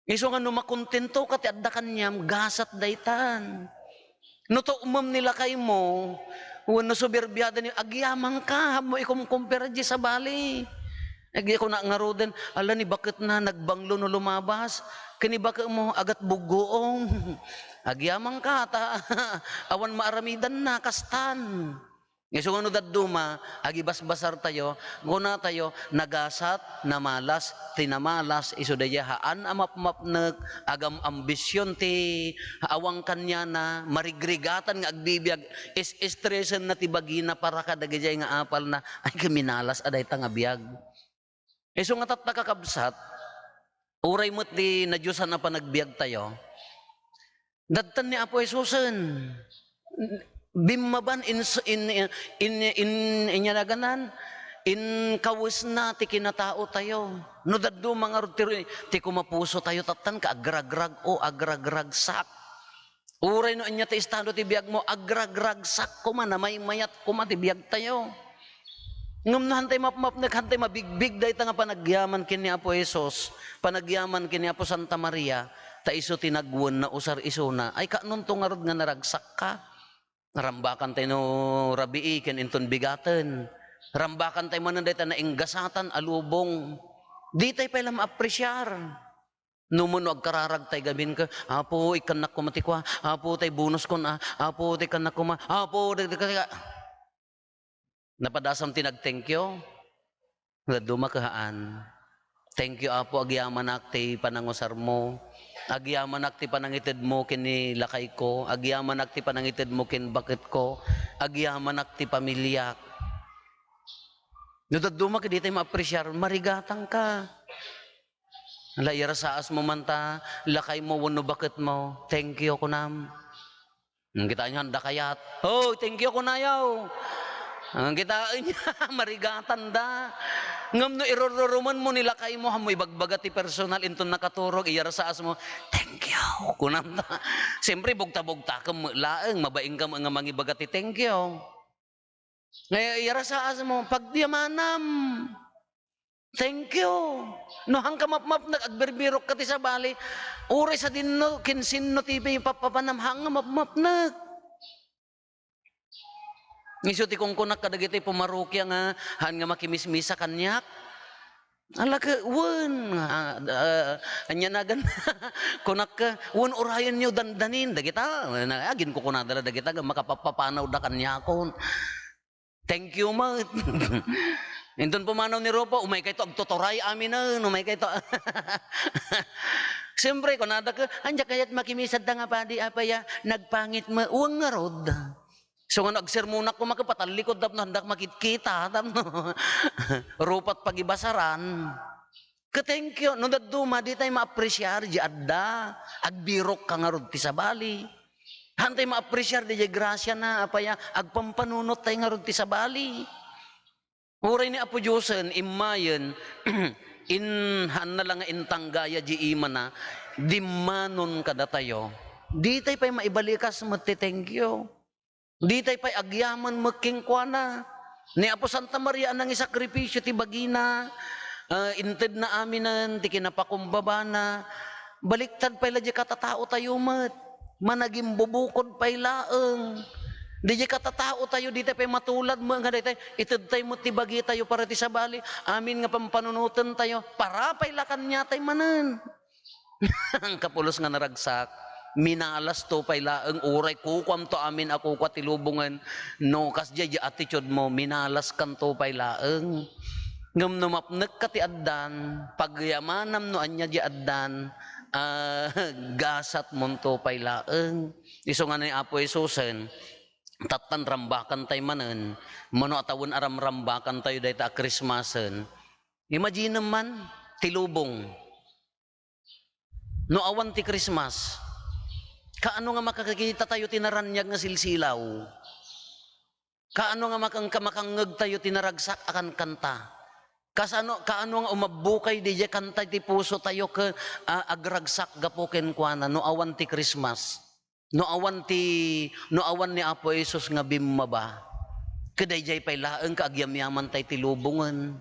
Isu nga no makontento ka ti adda kaniam, gasat daytan. No tuokmem ni lakaymo, wenno soberbiada ni, agyamanka, ammo ikumkumpara diay sabali. Agi kuna ngaruden, ala ni baketna, nagbanglo no lumabas. Ken ni baketmo, agat buggoong. Agyamanka, ta awan maaramidanna, kastan. Isu nga no dadduma, agibasbasartayo, kunatayo, nagasat, namalas, ti namalas, isu daydiay haan a mapmapnek, agam-ambision ti awan kaniana, marigrigatan nga agbibiag, is-istresenna ti bagina para kadagijay nga apalna, ay, kuminalas a dayta nga biag. Isu nga tatta, kakabsat, uray met ti nadiosan a panagbiagtayo, dadtan ni Apo Jesusen. Bimmaban in, in, in, in, inyanagan, inkawesna ti kinataotayo. No dadduma ngarud ti, ti kumapusotayo, tattan ka agragrag, o agragragsak. Uray no ania ti estado ti biagmo, agragragsak koma, namaymayat koma ti biagtayo. Ngem no hantay mapmapnek, hantay mabigbig dayta nga panagyaman ken ni Apo Jesus, panagyaman ken ni Apo Santa Maria, ta isu ti nagwen, nausar isuna. Ay, kaanonto ngarud nga naragsakka? Rambakantay no rabii ken inton bigaten. Rambakantay manen dayta nainggasatan a lubong. Ditay pay la maapresiar. No, no agkararagtay gamin ka, "Apo, ikkannak koma ti kua. Apo, tay bonuskon, a. Apo, tay ikkannak koma. Apo, tay, tay, tay." Napadasam ti nag-thank you? Dadduma ket haan. "Thank you, Apo, agyamanak ti panangusarmo. Agyamanak ti panangitedmo ken ni lakayko. Agyamanak ti panangitedmo ken baketko. Agyamanak ti pamiliak." No dadduma ket ditay maapresiar, marigatangka. La, iyarasaasmo man ta, lakaymo wenno baketmo, "Thank you," kunam. Ngem kitaenyo, anda kayat? "Oh, thank you," kunayo. Ngem kitaenyo, marigatanda. Ngem no irurrurumenmo ni lakaymo, ammo ibagbaga ti personal, inton nakaturog, iyarasaasmo, "Thank you," kunam ta. Siyempre, bugta-bugtakem met laeng, mabaingka met nga mangibaga ti thank you. Nga iyarasaasmo, pagyamanam. "Thank you." No, haanka mapmapnek, agbirbirokka ti sabali. Uray sadinno, ken sinno ti papapanam, haan nga mapmapnek. Isu ti kunkunak kadagiti pumarokia nga, "Haan nga makimismisa kaniak?" Ala ket, wen, a, a, ania nagan, kunak ket, wen, urayenyo dandanin dagita, na, a, ginkukunada la dagita, nga makapapapanawda kaniakon. Thank you met. Inton pumanaw ni Rufo, "Umaykayto, agtuturay aminen, umaykayto." Siyempre, kunada ket, "Ania kayat makimisad ta nga padi, apay a, nagpangit met." Wen ngarud. So, nga no agsermonak koma ket patallikod tapno haandak makitkita, tapno rupat pagibasaran. Ket thank you, no dadduma, ditay maapresiar di adda. Agbirokka ngarud ti sabali. Haantay maapresiar di grasiana, apay a, agpampanunottay ngarud ti sabali. Uray ni Apo Diosen, immayen, in, haanna la nga intanggaya di imana, dimmanon kadatayo, ditay pay maibalikas met ti thank you. Ditay pay agyaman met kenkuana. Ni Apo Santa Maria a nangisakripisio ti bagina, ah, intedna aminen ti kinapakumbabana. Baliktad pay la diay katataotayo met. Managimbubukod pay laeng. Diay katataotayo, ditay pay matulad met nga daytay, itedtay met ti bagitayo para ti sabali. Amin nga pampanunotentayo, para pay la kaniatay manen. Kapulos nga naragsak, minalasto pay laeng, uray kukuamto amin a kukua ti lubongen. No, kasdiay diay attitude mo, minalaskanto pay laeng. Ngem no mapnekka ti addan, pagyamanam no ania diay addan, ah, gasatmonto pay laeng. Isu nga ni Apo Jesusen, tattan rambakantay manen, mano a tawen a ramrambakantayo dayta a Christmasen. Imaginem man, ti lubong. No awan ti Christmas, kaano nga makakitatayo ti naraniag nga silsilaw? Kaano nga makang-, makangngegtayo ti naragsak a kankanta? Kasano, kaano nga umabbukay diay kanta ti pusotayo ken, ah, agragsak gapu kenkuana no awan ti Christmas? No awan ti, no awan ni Apo Jesus nga bimmaba, ket daydiay pay laeng ket agyamyamantay ti lubongen.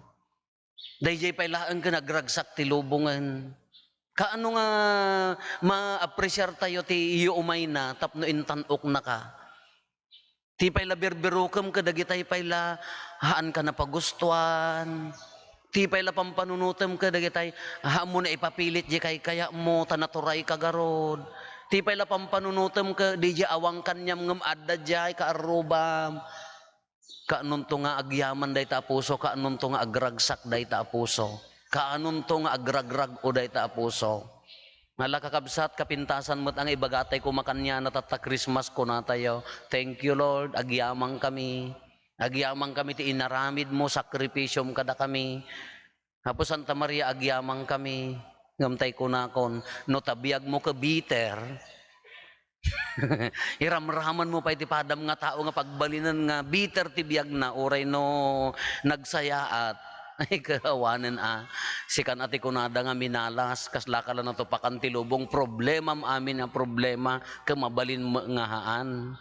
Daydiay pay laeng ket nagragsak ti lubongen. Kaano nga maapresiartayo ti iyo umayna tapno intan-oknaka? Ti pay la birbirokem ket dagitay pay la haanka napagustuan. Ti pay la pampanunotem ket dagitay haanmo naipapilit diay kaykayatmo ta naturayka garud. Ti pay la pampanunotem ket diay awanka aniam ngem adda diay kaarrubam. Kaanonto nga agyaman dayta a puso, kaanonto nga agragsak dayta a puso, kaanonto nga agragrag-o dayta a puso. Ala, kakabsat, kapintasan met nga ibagatay koma kaniana tatta Christmas, kunatayo, "Thank you, Lord, agyamankami. Agyamankami ti inaramidmo, sakripisiom kadakami. Apo Santa Maria, agyamankami." Ngem tay kunakon, no ta biagmo ket bitter, iramramanmo pay ti padam nga tao nga pagbalinen nga bitter ti biagna, uray no nagsayaat. Ay, kaawanen a. Sikan a ti kunada nga minalas, kaslaka la natupakan ti lubong, problemam amin a problema, ket mabalin met nga haan.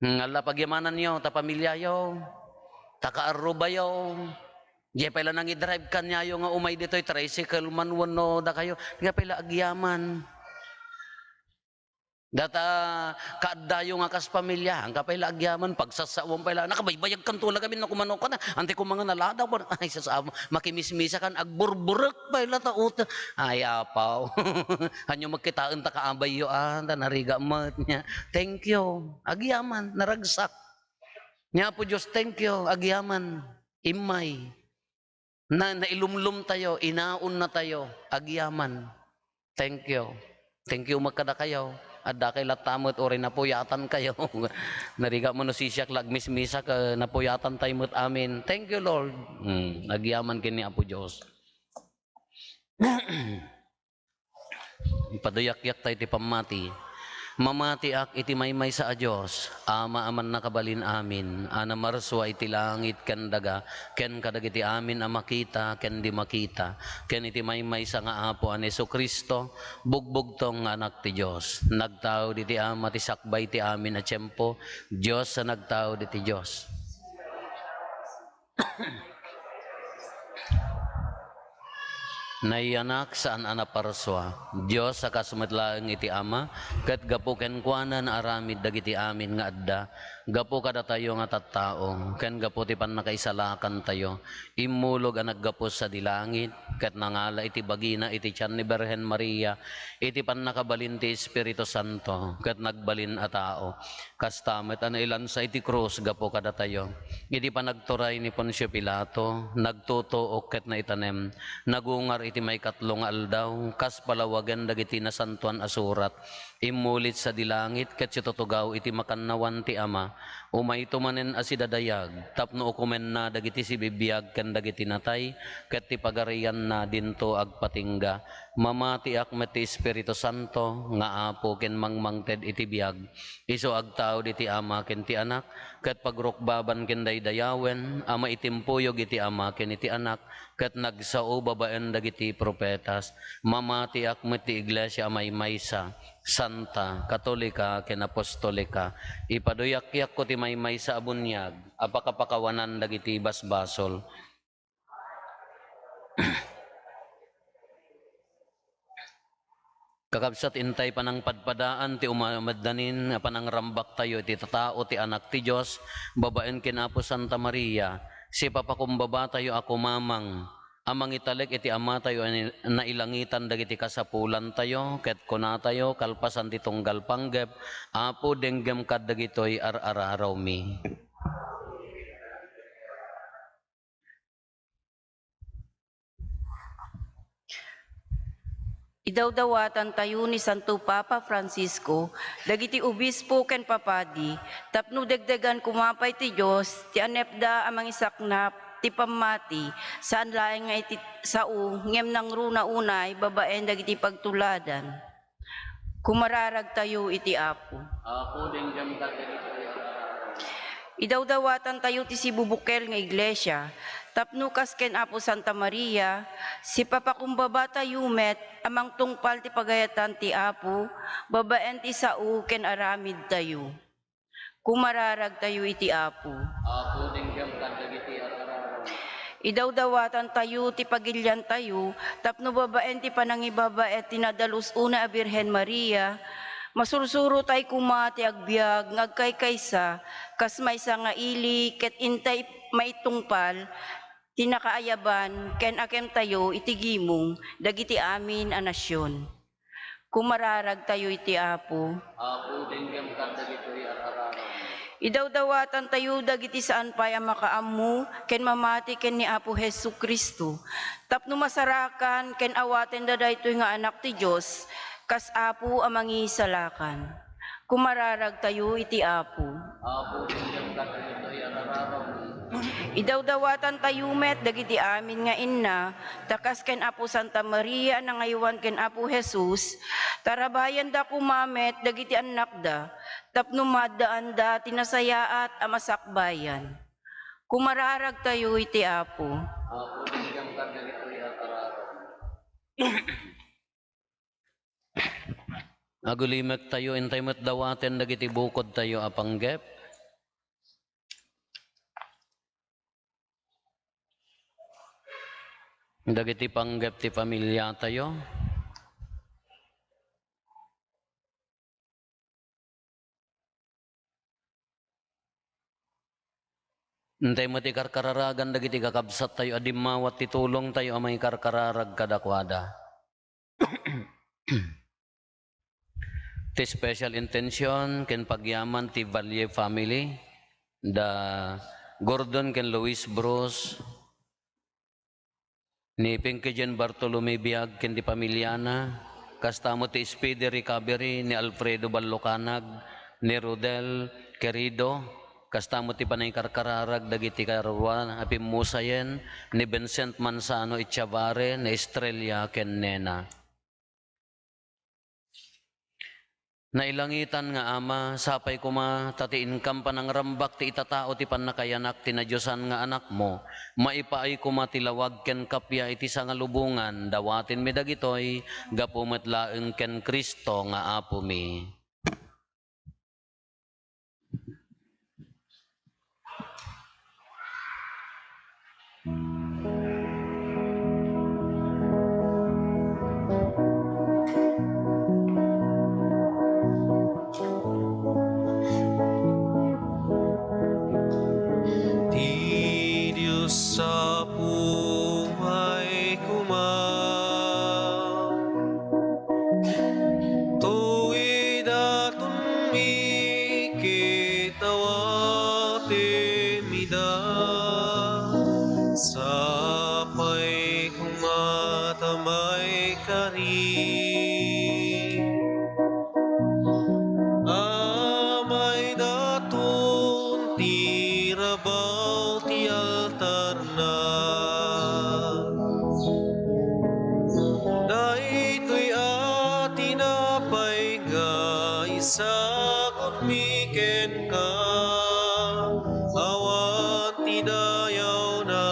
Hmm, ala, pagyamananyo, ta pamiliayo, ta kaarrubayo. Diay pay la nangidrive kaniayo nga umay ditoy, tricycle man wenno dakayo, diay pay la agyaman. Data kaaddayo nga kas pamilia, haanka pay la agyaman, pagsassawan pay la, nakabaybayagkanto la gamin no kumano ka na, anti ko mga naladaw pa, ay, sasama, makimismisakan, agburburek pay la ta uta. Ay, apaw. Hanyo magkitaen ta kaabayyo, ah, ta nariga met niya. Thank you. Agyaman, naragsak. Ni Apo Dios, thank you. Agyaman. Immay. Na, nailumlom tayo, inaon na tayo, agyaman. Thank you. Thank you met kadakayo. Adda kay latta met, uray napuyatan kayo. Nariga man no sisiak la agmismisak, eh, napuyatan tayo met amin. Thank you, Lord. Hmm, agyaman ken ni Apo Dios. Ipaduyakyak tayo ti pammati. Mamatiak iti maymaysa a Dios, Ama a mannakabalin amin, a namarsua iti langit ken daga, ken kadagiti amin a makita ken di makita, ken iti maymaysa nga Apo a ni Jesu-Cristo, bugbugtong nga Anak ti Dios. Nagtaud iti Ama ti sakbay ti amin a tiempo, Dios a nagtaud iti Dios. Nayanak saan a naparsua. Dios a kas met laeng iti Ama, ket gapu kenkuana naaramid dagiti amin nga adda. Gapu kadatayo nga tattao, ken gapu ti pannakaisalakantayo, immulog a naggapu sadi langit, ket nangala iti bagina iti tian ni Birhen Maria, iti pannakabalin ti Espiritu Santo, ket nagbalin a tao. Kasta met a nailansa iti krus gapu kadatayo. Iti panagturay ni Poncio Pilato, nagtutuok ket naitanem, nagungar iti maikatlo nga aldaw, kas palawagen dagiti Nasantoan a Surat. Immulit sadi langit ket situtugaw iti makannawan ti Ama. Umayto manen a sidadayag tapno ukomenna dagiti sibibiag ken dagiti natay, ket ti pagarian na dinto agpatingga. Mamatiak met ti Espiritu Santo nga Apo ken mangmangted iti biag. Isu agtaud iti Ama ken ti Anak, ket pagrukbaban ken daydayawen a maitimpuyog iti Ama ken iti Anak, ket nagsao babaen dagiti profetas. Mamatiak met ti Iglesia a maymaysa, santa, katolika, ken apostolika. Ipaduyakyakko ti maymaysa a buniag a pakapakawanan dagiti basbasol. Kakabsat, intay panangpadpadaan ti umamaddanin nga panangrambaktayo iti tatao ti Anak ti Dios, babaen ken Apo Santa Maria, sipapakumbabatayo a kumamang a mangitalek iti Amatayo a ni-, nailangitan dagiti kasapulantayo, ket kunatayo, kalpasan ti tunggal panggep, Apo, denggem kad dagitoy ar-ararawmi. Idawdawatantayo ni Santo Papa Francisco dagiti obispo ken papadi tapno degdegan koma pay ti Dios ti anepda a mangisaknap ti pammati, saan laeng nga iti sao ngem nangruna unay babaen dagiti pagtuladan. Kumararagtayo iti Apo. Apo, denggem kad dagitoy ar-ararawmi. Idawdawatantayo ti sibubukel nga iglesia, tapno kas ken Apo Santa Maria, sipapakumbabatayo met a mangtungpal ti pagayatan ti Apo babaen ti sao ken aramidtayo. Kumararagtayo iti Apo. Apo, denggem kad dagiti ar-ararawmi. Idawdawatantayo ti pagiliantayo tapno babaen ti panangibabaet ti nadalus unay a Birhen Maria, masursurotay koma ti agbiag nga agkaykaysa kas maysa nga ili ket intay maitungpal ti nakaayaban ken akemtayo iti gimong dagiti amin a nasion. Kumararagtayo iti Apo. Apo, denggem kad dagitoy ar-ararawmi. Idawdawatantayo dagiti saan pay a makaammo ken mamati ken ni Apo Jesu-Cristo, tapno masarakan ken awatenda daytoy nga Anak ti Dios, kas Apo a Mangisalakan. Kumararagtayo iti Apo. Apo, denggem kad dagitoy ar-ararawmi. Idawdawatantayo met dagiti amin nga inna, ta kas ken Apo Santa Maria a nangaywan ken Apo Jesus, tarabayanda koma met dagiti annakda, tapno maaddaanda ti nasayaat a masakbayan. Kumararagtayo iti Apo. Apo, denggem kad dagitoy ar-ararawmi. Agulimektayo, intay met dawaten dagiti bukodtayo a panggep. Dagiti panggep ti pamiliatayo. Intay met ikarkararagan dagiti kakabsattayo a dimmawat ti tulongtayo a mangikarkararag kadakuada. Ti special intention ken pagyaman ti Valle family, da Gordon ken Luis Bruce, ni Pinky Jean Bartolome Biag ken ti pamiliana, kasta met ti speedy recovery ni Alfredo Ballocanag, ni Rodel Querido, kasta met ti panangikarkararag dagiti karua a pimmusayen ni Vincent Manzano Echavare, ni Estrella ken Nena. Nailangitan nga Ama, sapay koma ta ti inkam panangrambak ti itatao ti pannakayanak ti nadiosan nga Anakmo. Maipaay koma ti lawag ken kappia iti sangalubongan. Dawatenmi dagitoy gapu met laeng ken Cristo nga Apomi. Ti Dios Apo ay koma. Tuwid a tunmi ket awatenmi da, sapay koma ta maikari. A maidaton ti rabaw ti altarna. Sagut mi kenka, awan ti dayawna,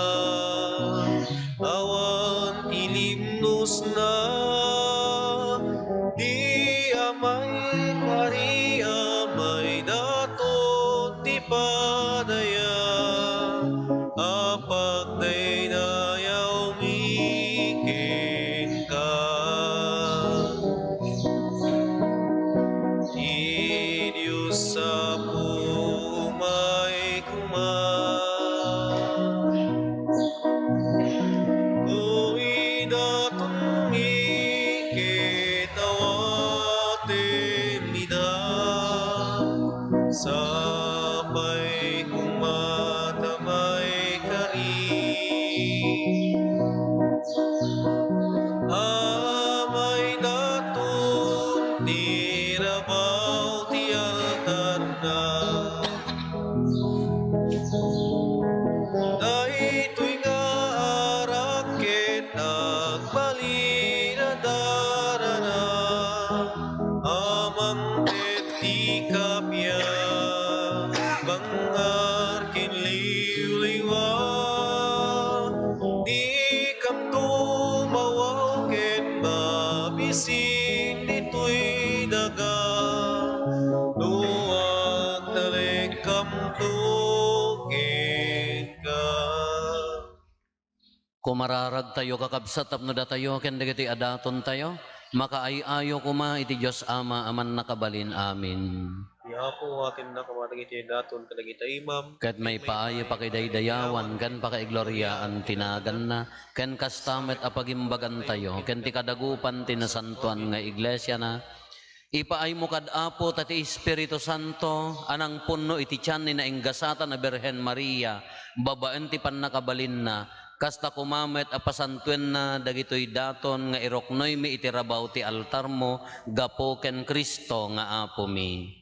awan ti limnosna, ti Amay kari, Amay daton ti padaya, a pagdaydayawmi kenka. Ti Dios Apo, umay koma. Uy, datonmi ket awatenmi da, sapay koma ta maikari. Amay daton ti rabaw ti altarna. Daytoy nga arak ket agbalin a darana, amangan ti kappia, bangngar ken liwliwa. Dikanto mawaw ken mabisin ditoy daga, no agtalekkamto kenka. Kumararagtayo, kakabsat, tapno datayo ken dagiti a datontayo makaay-ayo koma iti Dios Ama a Mannakabalin. Amen. Ti Apo, awatenna koma dagiti daton kadagiti imam. Ket maipaay a pakidaydayawan ken pakaigloriaan ti naganna, ken kasta met a pagimbagantayo ken ti kadagupan ti nasantoan nga iglesiana. Ipaaymo kad Apo ta ti Espiritu Santo a nangpunno iti tian ni nainggasatan a Birhen Maria babaen ti pannakabalinna, kasta koma met a pasantoenna dagitoy daton nga iruknoymi iti rabaw ti altarmo gapu ken Cristo nga Apomi.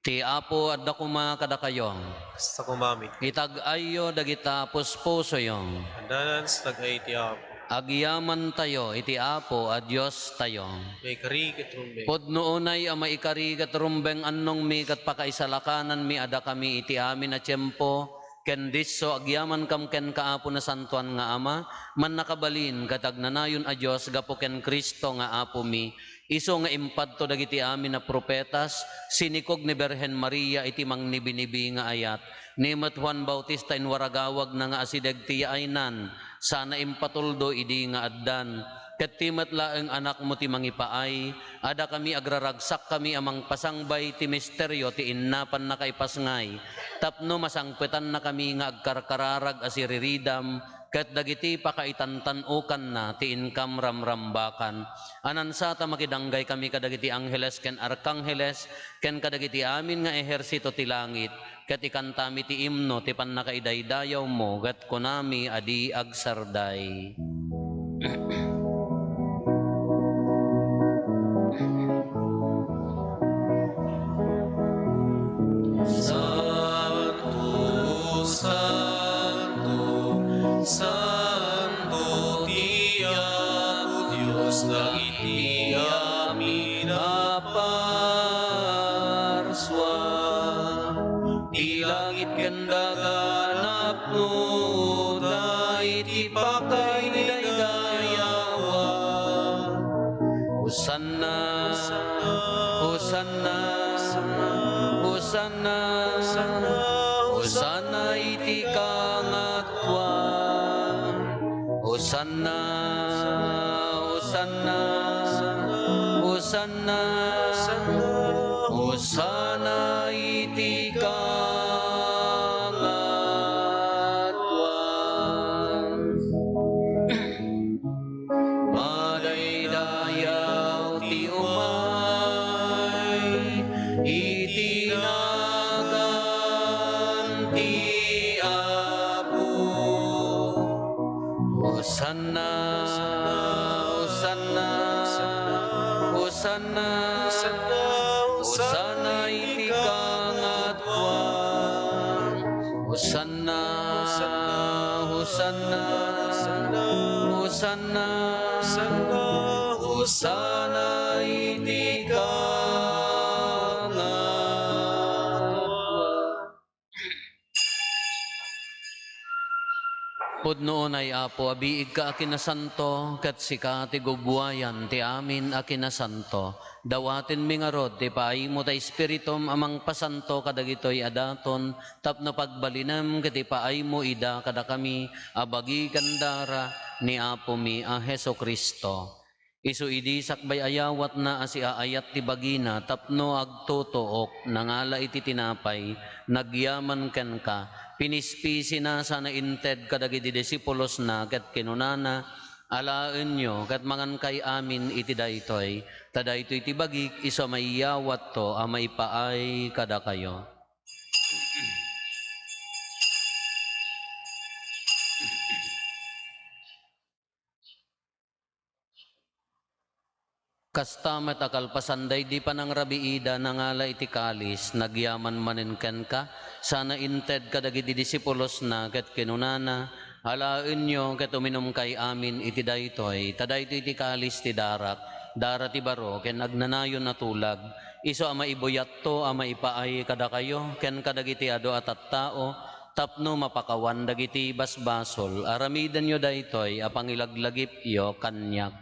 Ti Apo adda koma kadakayo. Kasta koma met. Itag-ayyo dagita puspusoyo. Addanan sa tag-ay ti Apo. Agyamantayo iti Apo a Diostayo. Maikari ket rumbeng. Pudno unay a maikari ket rumbeng, annongmi ket pakaisalakananmi a dakami iti amin a tiempo, ken disso agyamankam kenka, Apo, Nasantoan nga Ama, Mannakabalin ket Agnanayon a Dios, gapu ken Cristo nga Apomi, isu nga impadto dagiti amin a profetas, sinikog ni Birhen Maria iti mangnibinibi nga ayat, ni met Juan Bautista inwaragawagna nga asideg ti yaaynan, sana impatuldo idi nga addan. Ket ti met laeng anakmo ti mangipaay, a dakami agraragsakkami a mangpasangbay ti misterio ti innapannaka ipasngay, tapno masangpetannakami nga agkarkararag a siriridam, ket dagiti pakaitantan-okanna ti inkam ramrambakan. A nansata makidanggay kami kadagiti angheles ken arkangheles, ken kadagiti amin nga ehersito ti langit, ket ikantami ti imno ti pannakaidaydayawmo, ket kunami a di agsarday. Santo, santo, santo ti Apo Dios dagiti amin a parsua. Ti langit ken daga napnota iti pakaidaydayawan. Hosanna, Hosanna, Hosanna, Hosanna iti kangatoan. Hosanna, Hosanna, Hosanna, Hosanna iti kangatoan. Madaydayaw ti umay iti nagan ti Apo. Hosanna, Hosanna, Hosanna, Hosanna iti kangatoan. Hosanna, Hosanna, Hosanna, Hosanna iti kangatoan. Pudno unay, Apo, a biigka a kinasanto, ket sika ti gubuayan ti amin a kinasanto. Dawatenmi ngarud ti paaymo ta Espiritum a mangpasanto kadagitoy a daton tapno pagbalinem ket ipaaymo ida kadakami a bagi ken dara ni Apomi a Jesu-Cristo. Isu idi sakbay a yawatna a siaayat ti bagina tapno agtutuok, nangala iti tinapay, nagyaman kenka, pinispisina sana inted kadagiti disipulosna ket kinunana, "Alaenyo ket mangankay amin iti daytoy, ta daytoy ti bagik isu a maiyawatto a maipaay kadakayo." Kasta met a kalpasan daydi panangrabiida, nangala iti kalis, nagyaman manen kenka, sana inted kadagiti disipulosna, ket kinunana, "Alaenyo ket uminumkay amin iti daytoy, ta daytoy ti kalis ti darak, dara ti baro ken agnanayon a tulag, isu a maibuyatto a maipaay kadakayo ken kadagiti adu a tattao, tapno mapakawan dagiti basbasol. Aramidenyo daytoy a pangilaglagipyo kaniak."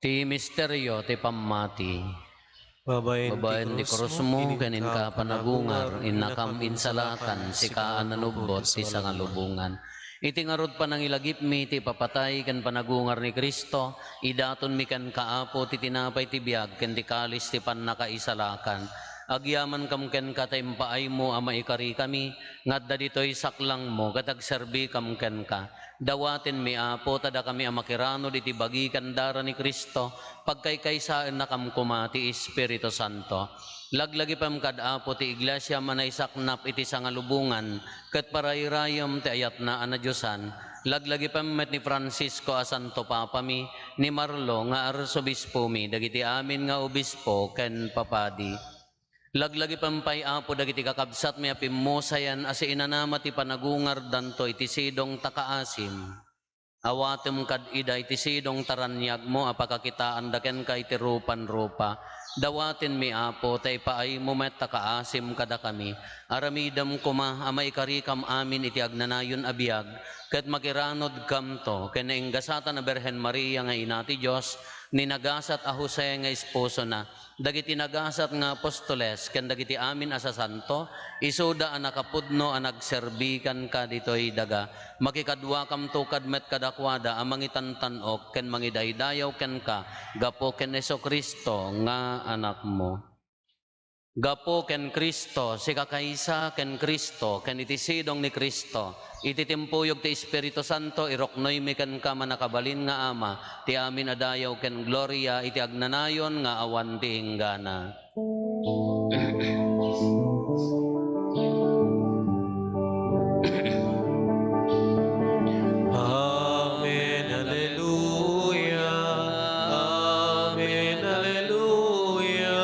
Ti misterio ti pammati. Babaen ti krusmo ken inka panagungar, innakam insalakan, sika a nanubbot ti sangalubongan. Iti ngarud panangilagipmi ti ipapatay ken panagungar ni Cristo, idatonmi kenka, Apo, ti tinapay ti biag ken ti kalis ti pannakaisalakan. Agyamankam kenka ta impaaymo a maikarikami nga adda ditoy saklangmo ket agserbikam kenka. Dawatenmi, Apo, ta dakami a makiranod iti bagi ken dara ni Cristo, pagkaykaysaennakam koma ti Espiritu Santo. Laglagipem kad, Apo, ti Iglesiam a naisaknap iti sangalubongan ket parayrayem ti ayatna a nadiosan. Laglagipem met ni Francisco a Santo Papami, ni Marlo nga Arsobispomi, dagiti amin nga obispo ken papadi. Laglagipem pay, Apo, dagiti kakabsatmi a pimmusayan a siinanama ti panagungardanto iti sidong ta kaasim. Awatem kad ida iti sidong ta raniagmo a pakakitaanda kenka iti rupan-rupa. Dawatenmi, Apo, ta ipaaymo met ta kaasim kadakami. Aramidem koma a maikarikam amin iti agnanayon a biag, ket makiranodkamto ken nainggasatan a Birhen Maria nga Ina ti Dios, ni nagasat a Jose nga esposona, dagiti nagasat nga apostoles ken dagiti amin a sasanto, isuda a nakapudno a nagserbi kenka ditoy daga. Makikaduakamto kad met kadakuada a mangitantan-ok ken mangidaydayaw kenka gapu ken Jesu-Cristo nga Anakmo. Gapu ken Cristo, sikakaysa ken Cristo, ken iti sidong ni Cristo, iti timpuyog ti Espiritu Santo, iruknoymi kenka, mannakabalin nga Ama, ti amin a dayaw ken gloria iti agnanayon nga awan ti inggana. Amen. Alleluia. Amen. Alleluia.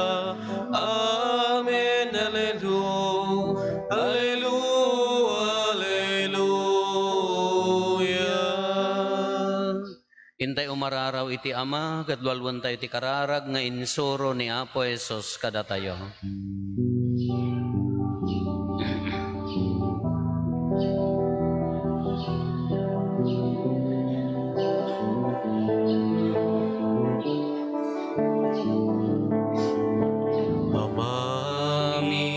Amen. Alleluia. Alleluia. Intay umararaw iti Ama, ket lualuentayo ti kararag nga insuro ni Apo Jesus kadatayo. Amami,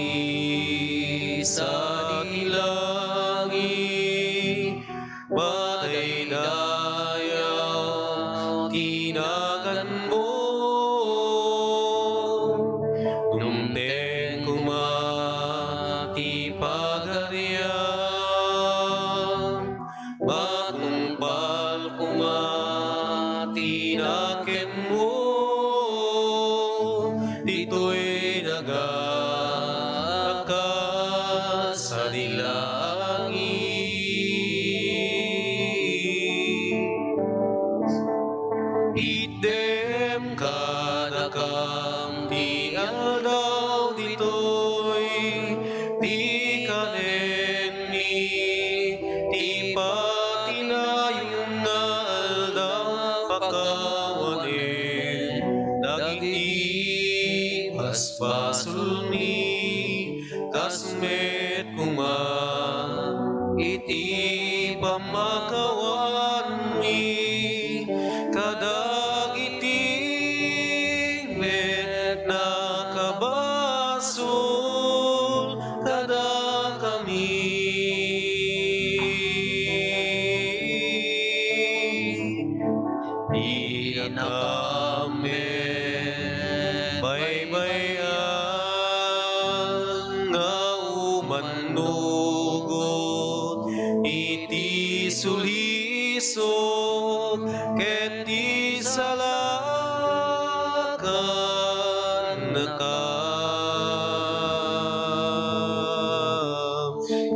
sadi langit, madaydayaw ti naganmo. Dumteng koma ti pagariam. Matungpal koma ti nakenmo ditoy daga a kas sadi langit. Itdem kadakam ti aldaw ditoy, ti kanenmi ti patinayon nga aldaw. Pakka iti basbasolmi, kas met koma iti pammakawanmi kadagiti met nakabasol kadakami. Ti nakaammet baybay-an nga umannugot iti sulisog ket ti salakannaka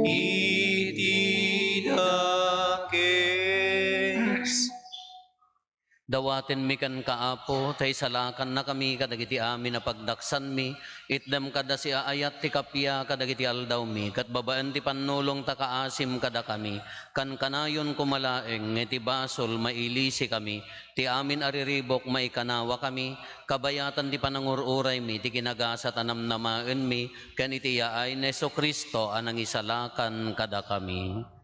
iti dakes. Dawatenmi kenka, Apo, ta isalakannakami kadagiti amin a pagdaksanmi. Itdem kada siaayat ti kappia kadagiti aldawmi, ket babaen ti pannulongta, kaasim kadakami. Kankanayon koma laeng nga iti basol, mailisikami. Ti amin a riribuk, maikanawakami. Kabayatan ti panangur-uraymi, ti kinagasat a namnamaenmi, ken iti yaay ni Jesu-Cristo a nangisalakan kadakami.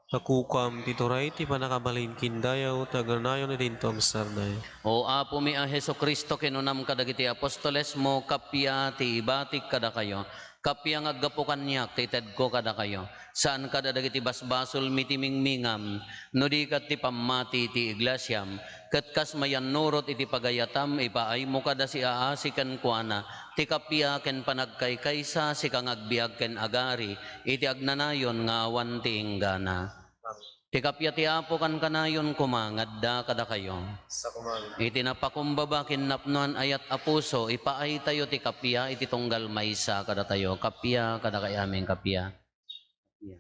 Ta kukam ti turay ti pannakabalin ken dayaw ti agnanayon idinto a msarday. O Apomi a Jesu-Cristo, kinunam kadagiti apostolesmo, kappia ti ibatik kadakayo, kappia nga aggapu kaniak ti itedko kadakayo. Saan kadagiti basbasolmi ti mingmingam, no di ket ti pammati ti iglesiam, ket kas mayannurot iti pagayatam, ipaaymo kada siaasi kenkuana, ti kappia ken panagkaykaysa, sika nga agbiag ken agari, iti agnanayon nga awan ti inggana. Ti kappia ti Apo kankanayon koma nga adda kadakayo. Sa kuman. Iti napakumbaba ken napnoan ayat a puso, ipaaytayo ti kappia iti tunggal maysa kadatayo. Kappia kadakayo amin, kappia. Kappia.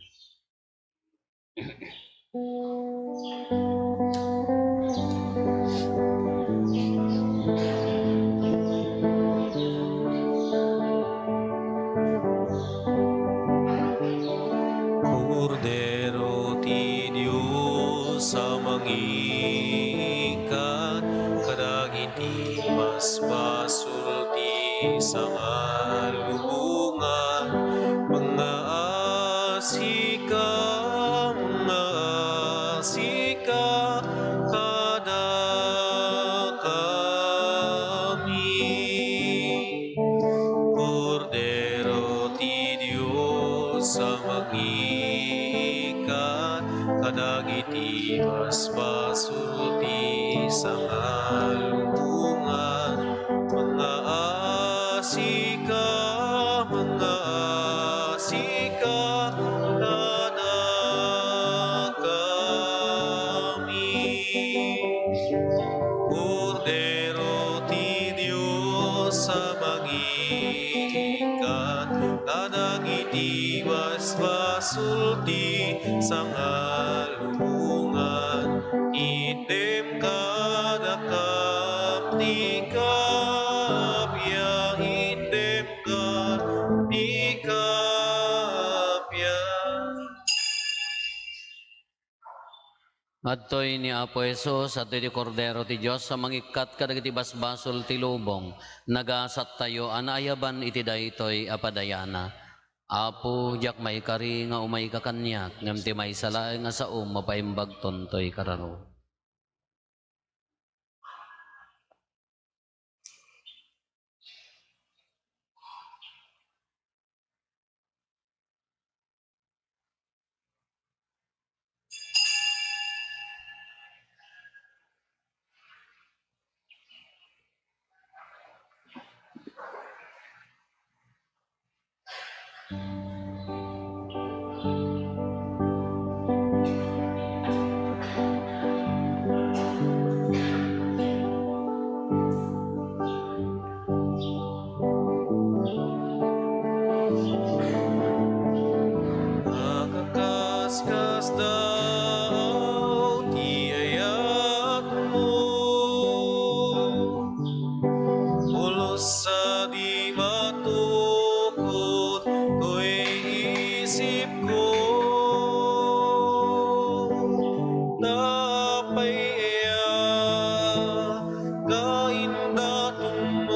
Kordero ti Dios a mangikan kadagiti basbasol ti sangalubongan, mangngaasika, mangngaasika kadakami. Kordero ti Dios a mangikan kadagiti basbasol ti sangalubongan, mangngaasika, mangngaasika kadakami. Kordero ti Dios a mangikan kadagiti basbasol ti sangalubongan, itdem kadakam ti kappia, itdem kadakam ti kappia. Adtoy ni Apo Jesus, adtoy ti Kordero ti Dios a mangikkat kadagiti basbasol ti lubong. Nagasattayo a naayaban iti daytoy a padayana. Apo, diak maikari nga umayka kaniak, ngem ti maysa laeng a saom, mapaimbagton toy kararo. Nakaskasdaaw ti ayatmo. Pulos a di matukod toy isipko. Apay aya nga indaton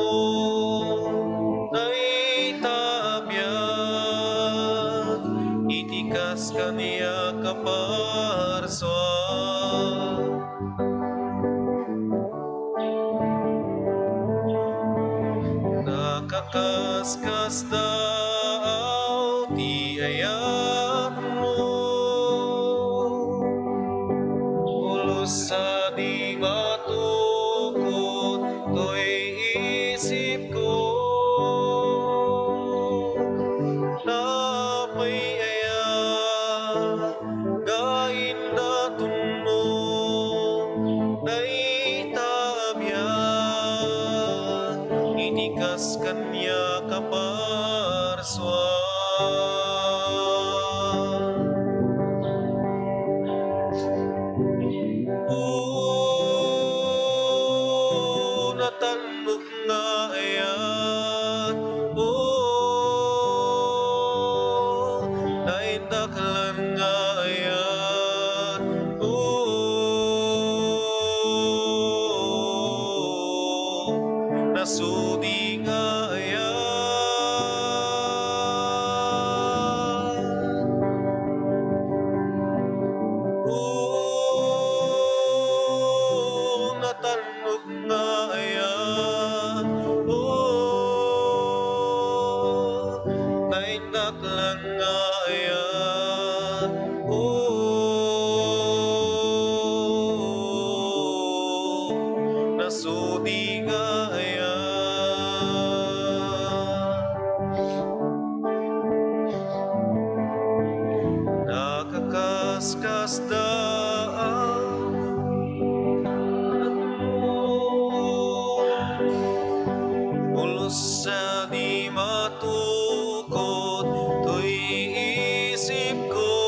Kaskasdaaw ti ayatmo, pulos a di matukod toy isipko. Apay aya nga indatonmo dayta a biag iti kas kaniak a parsua. O natannok nga ayat, o naindaklan nga ayat, o nasudi nga ayat. O natannok nga ayat, o naindaklan nga ayat, o nasudi nga ayat. Nakakaskasdaan pulos a di matukod toy isipko.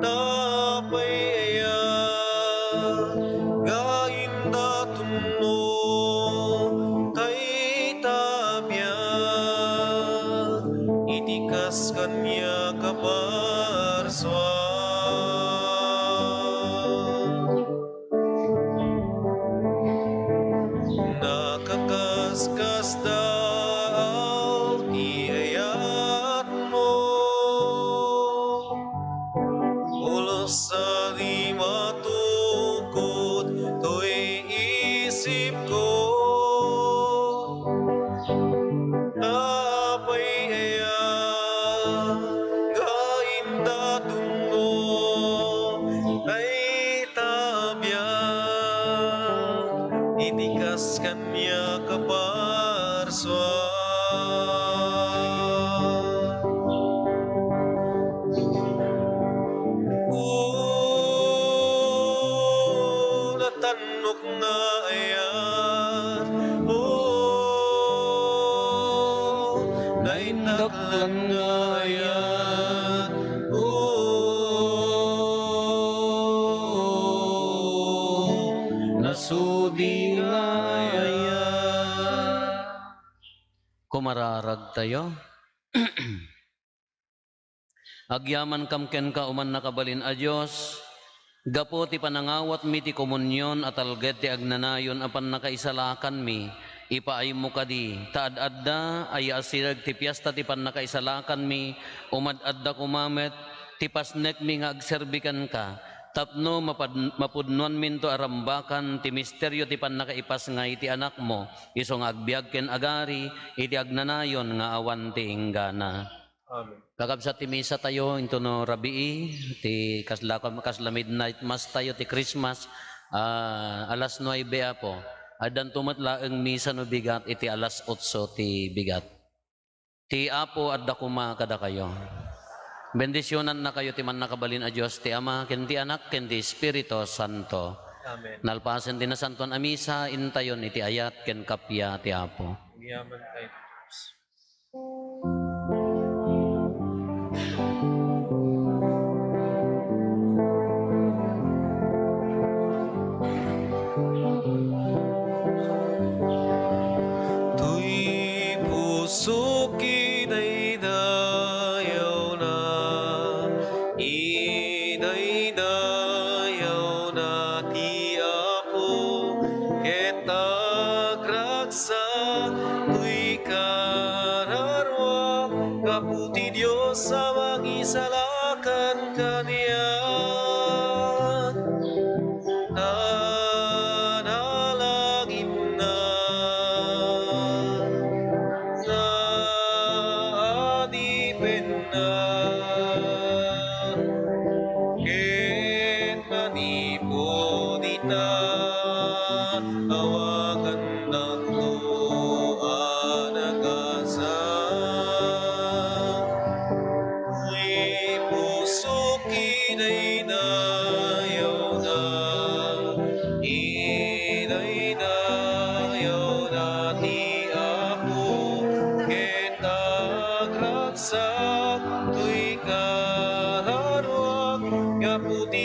Apay aya nga indatonmo dayta a biag iti kas kaniak a parsua. Nakakaskasdaaw ti ayatmo, pulos a di matukod toy isipko. Apay aya nga indatonmo dayta a biag iti kas kaniak a parsua. O natannok nga ayat, o naindaklan nga ayat, o nasudi nga ayat. Kumararagtayo. Agyamankam kenka, O mannakabalin a Dios, gapu ti panangawatmi ti komunion a talged ti agnanayon a pannakaisalakanmi. Ipaaymo kadi ta ad-adda a yaasireg ti piesta ti pannakaisalakanmi, umad-adda koma met ti pasnekmi nga agserbi kenka, tapno mapad-, mapudnoanminto a rambakan ti misterio ti pannakaipasngay ti Anakmo, isu nga agbiag ken agari iti agnanayon nga awan ti inggana. Amen. Kakabsat, ti misa tayo intono rabii, ti kasla, kasla midnight mass tayo ti Christmas, ah, alas nuebe, Apo. Addanto met laeng misa no bigat iti alas otso ti bigat. Ti Apo adda koma kadakayo. Bendisionannakayo ti mannakabalin a Dios, ti Ama, ken ti Anak, ken ti Espiritu Santo. Amen. Nalpasen ti nasantoan a misa, intayon iti ayat ken kappia ti Apo. Agyaman tayo. Toy pusok, idaydayawna, idaydayawna ti Apo, ket agragsak toy kararua gapu ti Dios a mangisalakan kaniak. Nanalangin na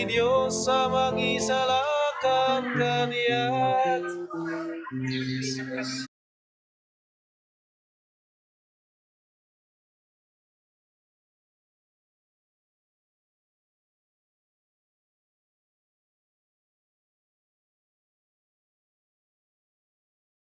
Dios a mangisalakan kaniak.